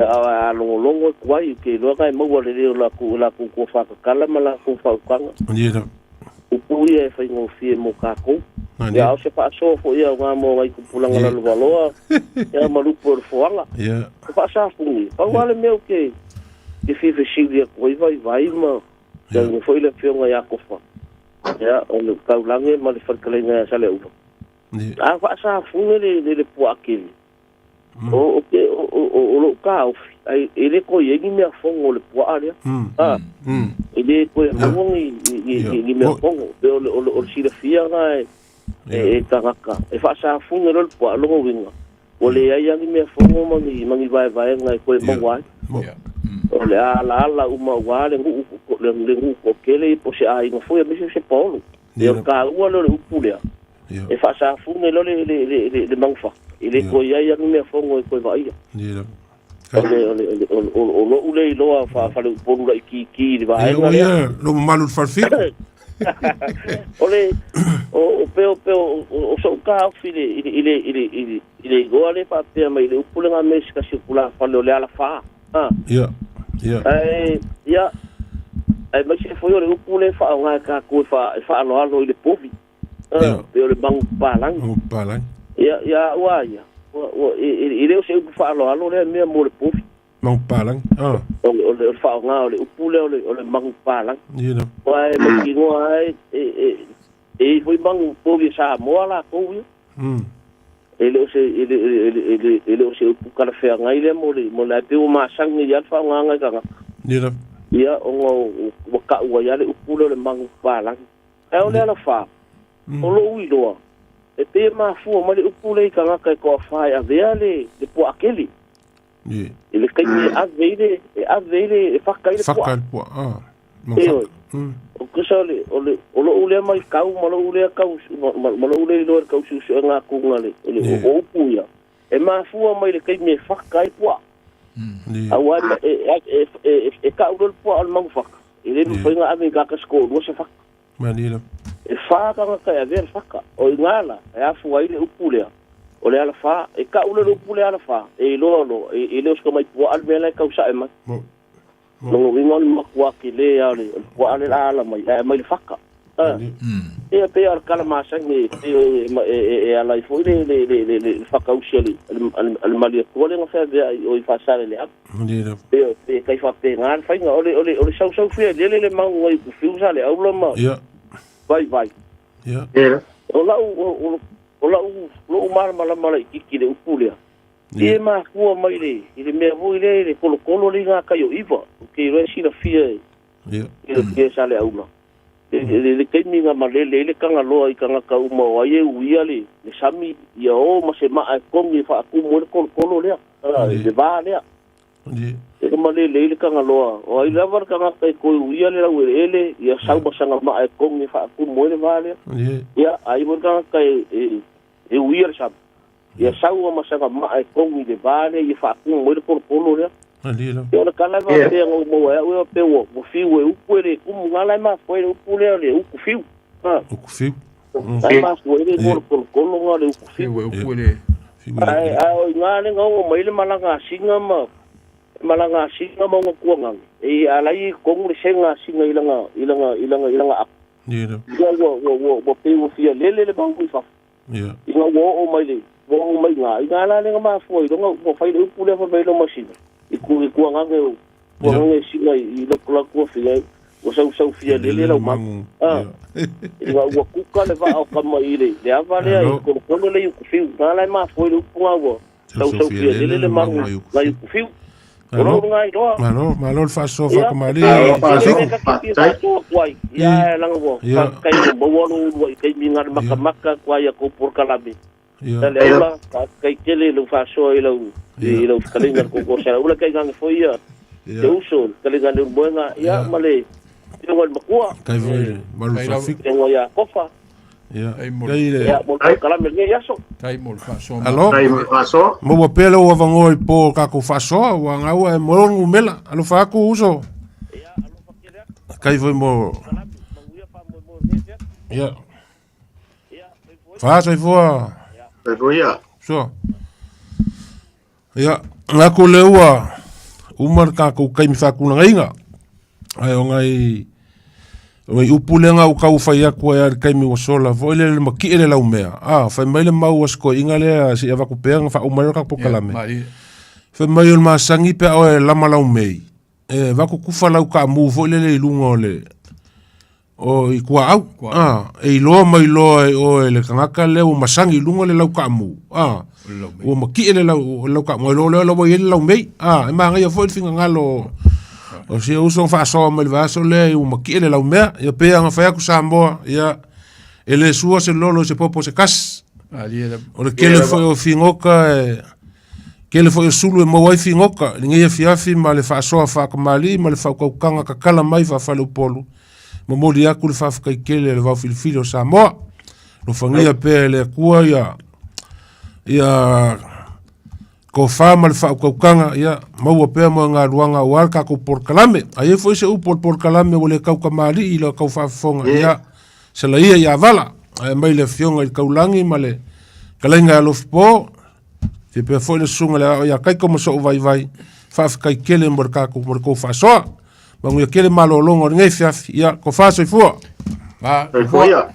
a, a logologo atu ai, ou te iloa na e maua lelei o latou, latou tofa tatala ma latou faautaga. Upu ia e faigofie mo tatou. Ia, a o se faasoa foi ia aoga mo nai tupulaga lalovaloa, ia ma lupe o le foaga. O faasafuni, pau lava le mea ou te te fia fesili atu ai vaivai ma tainane foi le Afioga ia Kofa, ia, o le Taulagi ma le Faletalaiga ia Saleaula. A faasafune le, le, le puaa kele, O, o, te, o, o, o lou taofi, ai, e le toe i ai ni mea fono o le puaa lea. A, e le toe maua ni, ni, ni, ni mea fono. Pe o le, o le, o le silafia na e, e, e tagata. E faasafune loa le puaa, lona uiga, ua leai lava ni mea fono ma ni, ma ni vaevaega e toe maua ai. O le a alaala uma aua le nuu, le, le nuu toatele po o se aiga foi aemaise o se paolo. Ia, o le taua lea o le upu lea, e faasafune loa le, le, le, le, le manufa, e le toe i ai lava ni mea fono e toe vaaia. O le, o le, o le, o, o, o lou lea iloa faa-faleupolu laitiiti i le vaega lea. Ia, lou mamalu i le falefitu. O le, o, o pei o, pei o, o, o so'u taofi i le, i le, i le, i le, i le, i le igoa lea faapea mai i le upu lea na aumai e se tasi o tulafale o le alafa. A. Ia, ia. Ae, ia, aemaise foi o le upu lea e faaaoga e tatou e, faa, e faaaloalo i le povi. A, Ia. pei o le magu papalagi. Magu papalagi. Ia, ia au a ia, ua, ua, e, e, e le o se upu faaaloalo lea mea mo le povi. Magu papalagi. A. O le, o le, o le faaaoga o le upu lea o le, o le magu papalagi. Ia lava. Aua e mautinoa lava e, e, e, e i ai foi magu povi a Samoa latou ia. E le o se, e le, e le, e le, e le o se upu talafeagai lea mo le, mo le, ae pei ua masani ai lava le faaaogaina e tagata. Ia lava. Ia, ona ua tau ai lava le upu lea o le magu papalagi. Ae o le alafa, o lou iloa, e pei e mafua mai le upu lea i tagata e toafa e avea le, le puaa kele. I le taimi e ave ai le, e ave ai le, e faka ai le puaa. Faka le puaa, ah. Mau Ioe. faka. O kesa o le, o le, o lou lea maitau ma lou lea tau, ma, ma, ma lou lea iloa i le tau suesuega atu a le, le, o upu ia, e mafua mai i le taimi e faka ai puaa. Aua e, e, e, e, e, e tau loa le puaa o le magu faka, e le mafai ona ave i tagata se toalua se faka. Malie lava. E fa tagata e avea le faka. O i ina la, e afua ai le upu lea, o le alafa. E tau loa le upu lea alafa, e iloa loa, e, e le o se tamai puaa le mea la e tau sae mai. Lona uiga o le matua tele lava o le, o le puaa lea o le a ala mai, ae aumai le faka. Ia pei o le tala masani e ala ai foi le faatausi a le Malietoa lea na feaveai i o i Faasaleleaga. Pei e tai faapena le faiga. O le sausau fialele le magu ai Utufiu, Saleaula ma Vaivai. O lau o lau lou malamalama laitiiti i le upu lea, e mafua mai i le mea foi lea i le tolotolo lea i gatai o Iva. Ou te iloa e silafia e silafia e Saleaula. Le taimi na malele ai le Tagaloa i tagata uma o ai e uia le sami ia o ma se maa e togi e faatumu ai le tolotolo lea, le va lea. E malele ai le Tagaloa, o ai lava le tagata e toe uia le laueleele, ia sau ma sana maa e togi e faatumu ai le va lea. Ia, a i ai foi le tagata e uia le sami, ia sau ma sana maa e togi i le va lea ia faatumu ai le tolotolo lea. Ia o le tala e faapea na ou maua e au ia pei ua fiu e upu e le tumu na la e mafua ai le upu lea o le utu fiu. Utu fiu. Na e mafua ai le igoa o le tolotolo na o le utu fiu. Fiu e upu e le. Ae o i ina lea na oo mai ai le malaga a Sina ma le malaga a Sina ma ona tuanage, e ala ai i totonu le sega a Sina i lana i lana i lana i lana apo. Ia ua ua ua pei ua fia lele le maunu i fafo. Ina ua oo mai le ua oo mai ina, ina la lea na mafua ai loa ua fai le upu lea fai mai loma sina i ku i tuanage o tuanage sina i loko latou afioga ua sausau fia lele lau magu. A ina ua kuka le vaa o tama i le le ava lea i tolotolo le i Utufiu. Na la e mafua ai le upu na ua sausau fia lele le magu nai Utufiu. O lou lena iloa. Malo, malo le faasoa faakamali. Ia, langa ua faafetai ua maua lou uluai taimi na le makamaka atu ai a tou polokalame. Ia le aula, faafetai tele i lau faasoa i lau i lau fetalaiga le koko Saleaula tainane foi ia te uso le fetalaiga Leulumoega ia ma le afioga i le matua. Tai foi le malu faafitu. Afioga ia Kofa. Ia. Kai le. Ia, mo le polokalame lenei aso. Tai mo le faasoa. Alo. Tai mo le faasoa. Maua pea lou avanoa i po o tatou faasoa, ua gaua e mo le numela. Alofa atu uso. Ia, alofa tele atu. Tai foi mo. Ia. Ia, Fa soifua. Soifua ia. Soa. Ia, ngako le ua uma le tatou taimi faatulagaina. Ae o nai o nai upu lea na ou tau fai atu ai lava i le taimi ua sola foi lele le matie le laumea. A, fai mai le mau a si toeaina lea se i avatu pea ona faauma ai loa le tatou polokalame. Fai mai o le masani pe a oe e lama laumei, e avatu kufa lau taamu foi lele i luga o le o i tuaau, a, e iloa mai loa e oe le tagata lea ua masani i luga le lau taamu, a, ua matie le lau, lau taamu, iloa lea ua i ai le laumei, a, e manaia foi le finagalo o, o si ou uso na faasoa mai le vaiaso lea ua matie le laumea. Ia pei lava ona fai atu Samoa, ia, e le sua se lolo i se popo se tasi. O le tele foi o figota e tele foi o sulu e maua ai figota i lenei afiafi ma le faasoa faatamalii ma le faautautaga tatala mai faa-faleupolu. Momoli atu le faafetai tele a le Vaofilifili o Samoa. Alofagia pea e le Atua ia ia tofa ma le faautautaga ia maua pea moegaluaga aua le tatou polokalame. A i ai foi se upu o le polokalame ua le tautamalii i la outou faafofoga, ia salaia ia vala. Ae mai le Afioga i le Taulagi ma le Fetalaiga ia Alofipo, faapea foi le Susuga i le Aoao ia Kaiko ma sou vaivai, faafetai tele mo le tatou mo le tou faasoa. Manuia tele malologa o lenei afiafi. Ia, tofa soifua. Fa, Soifua ia.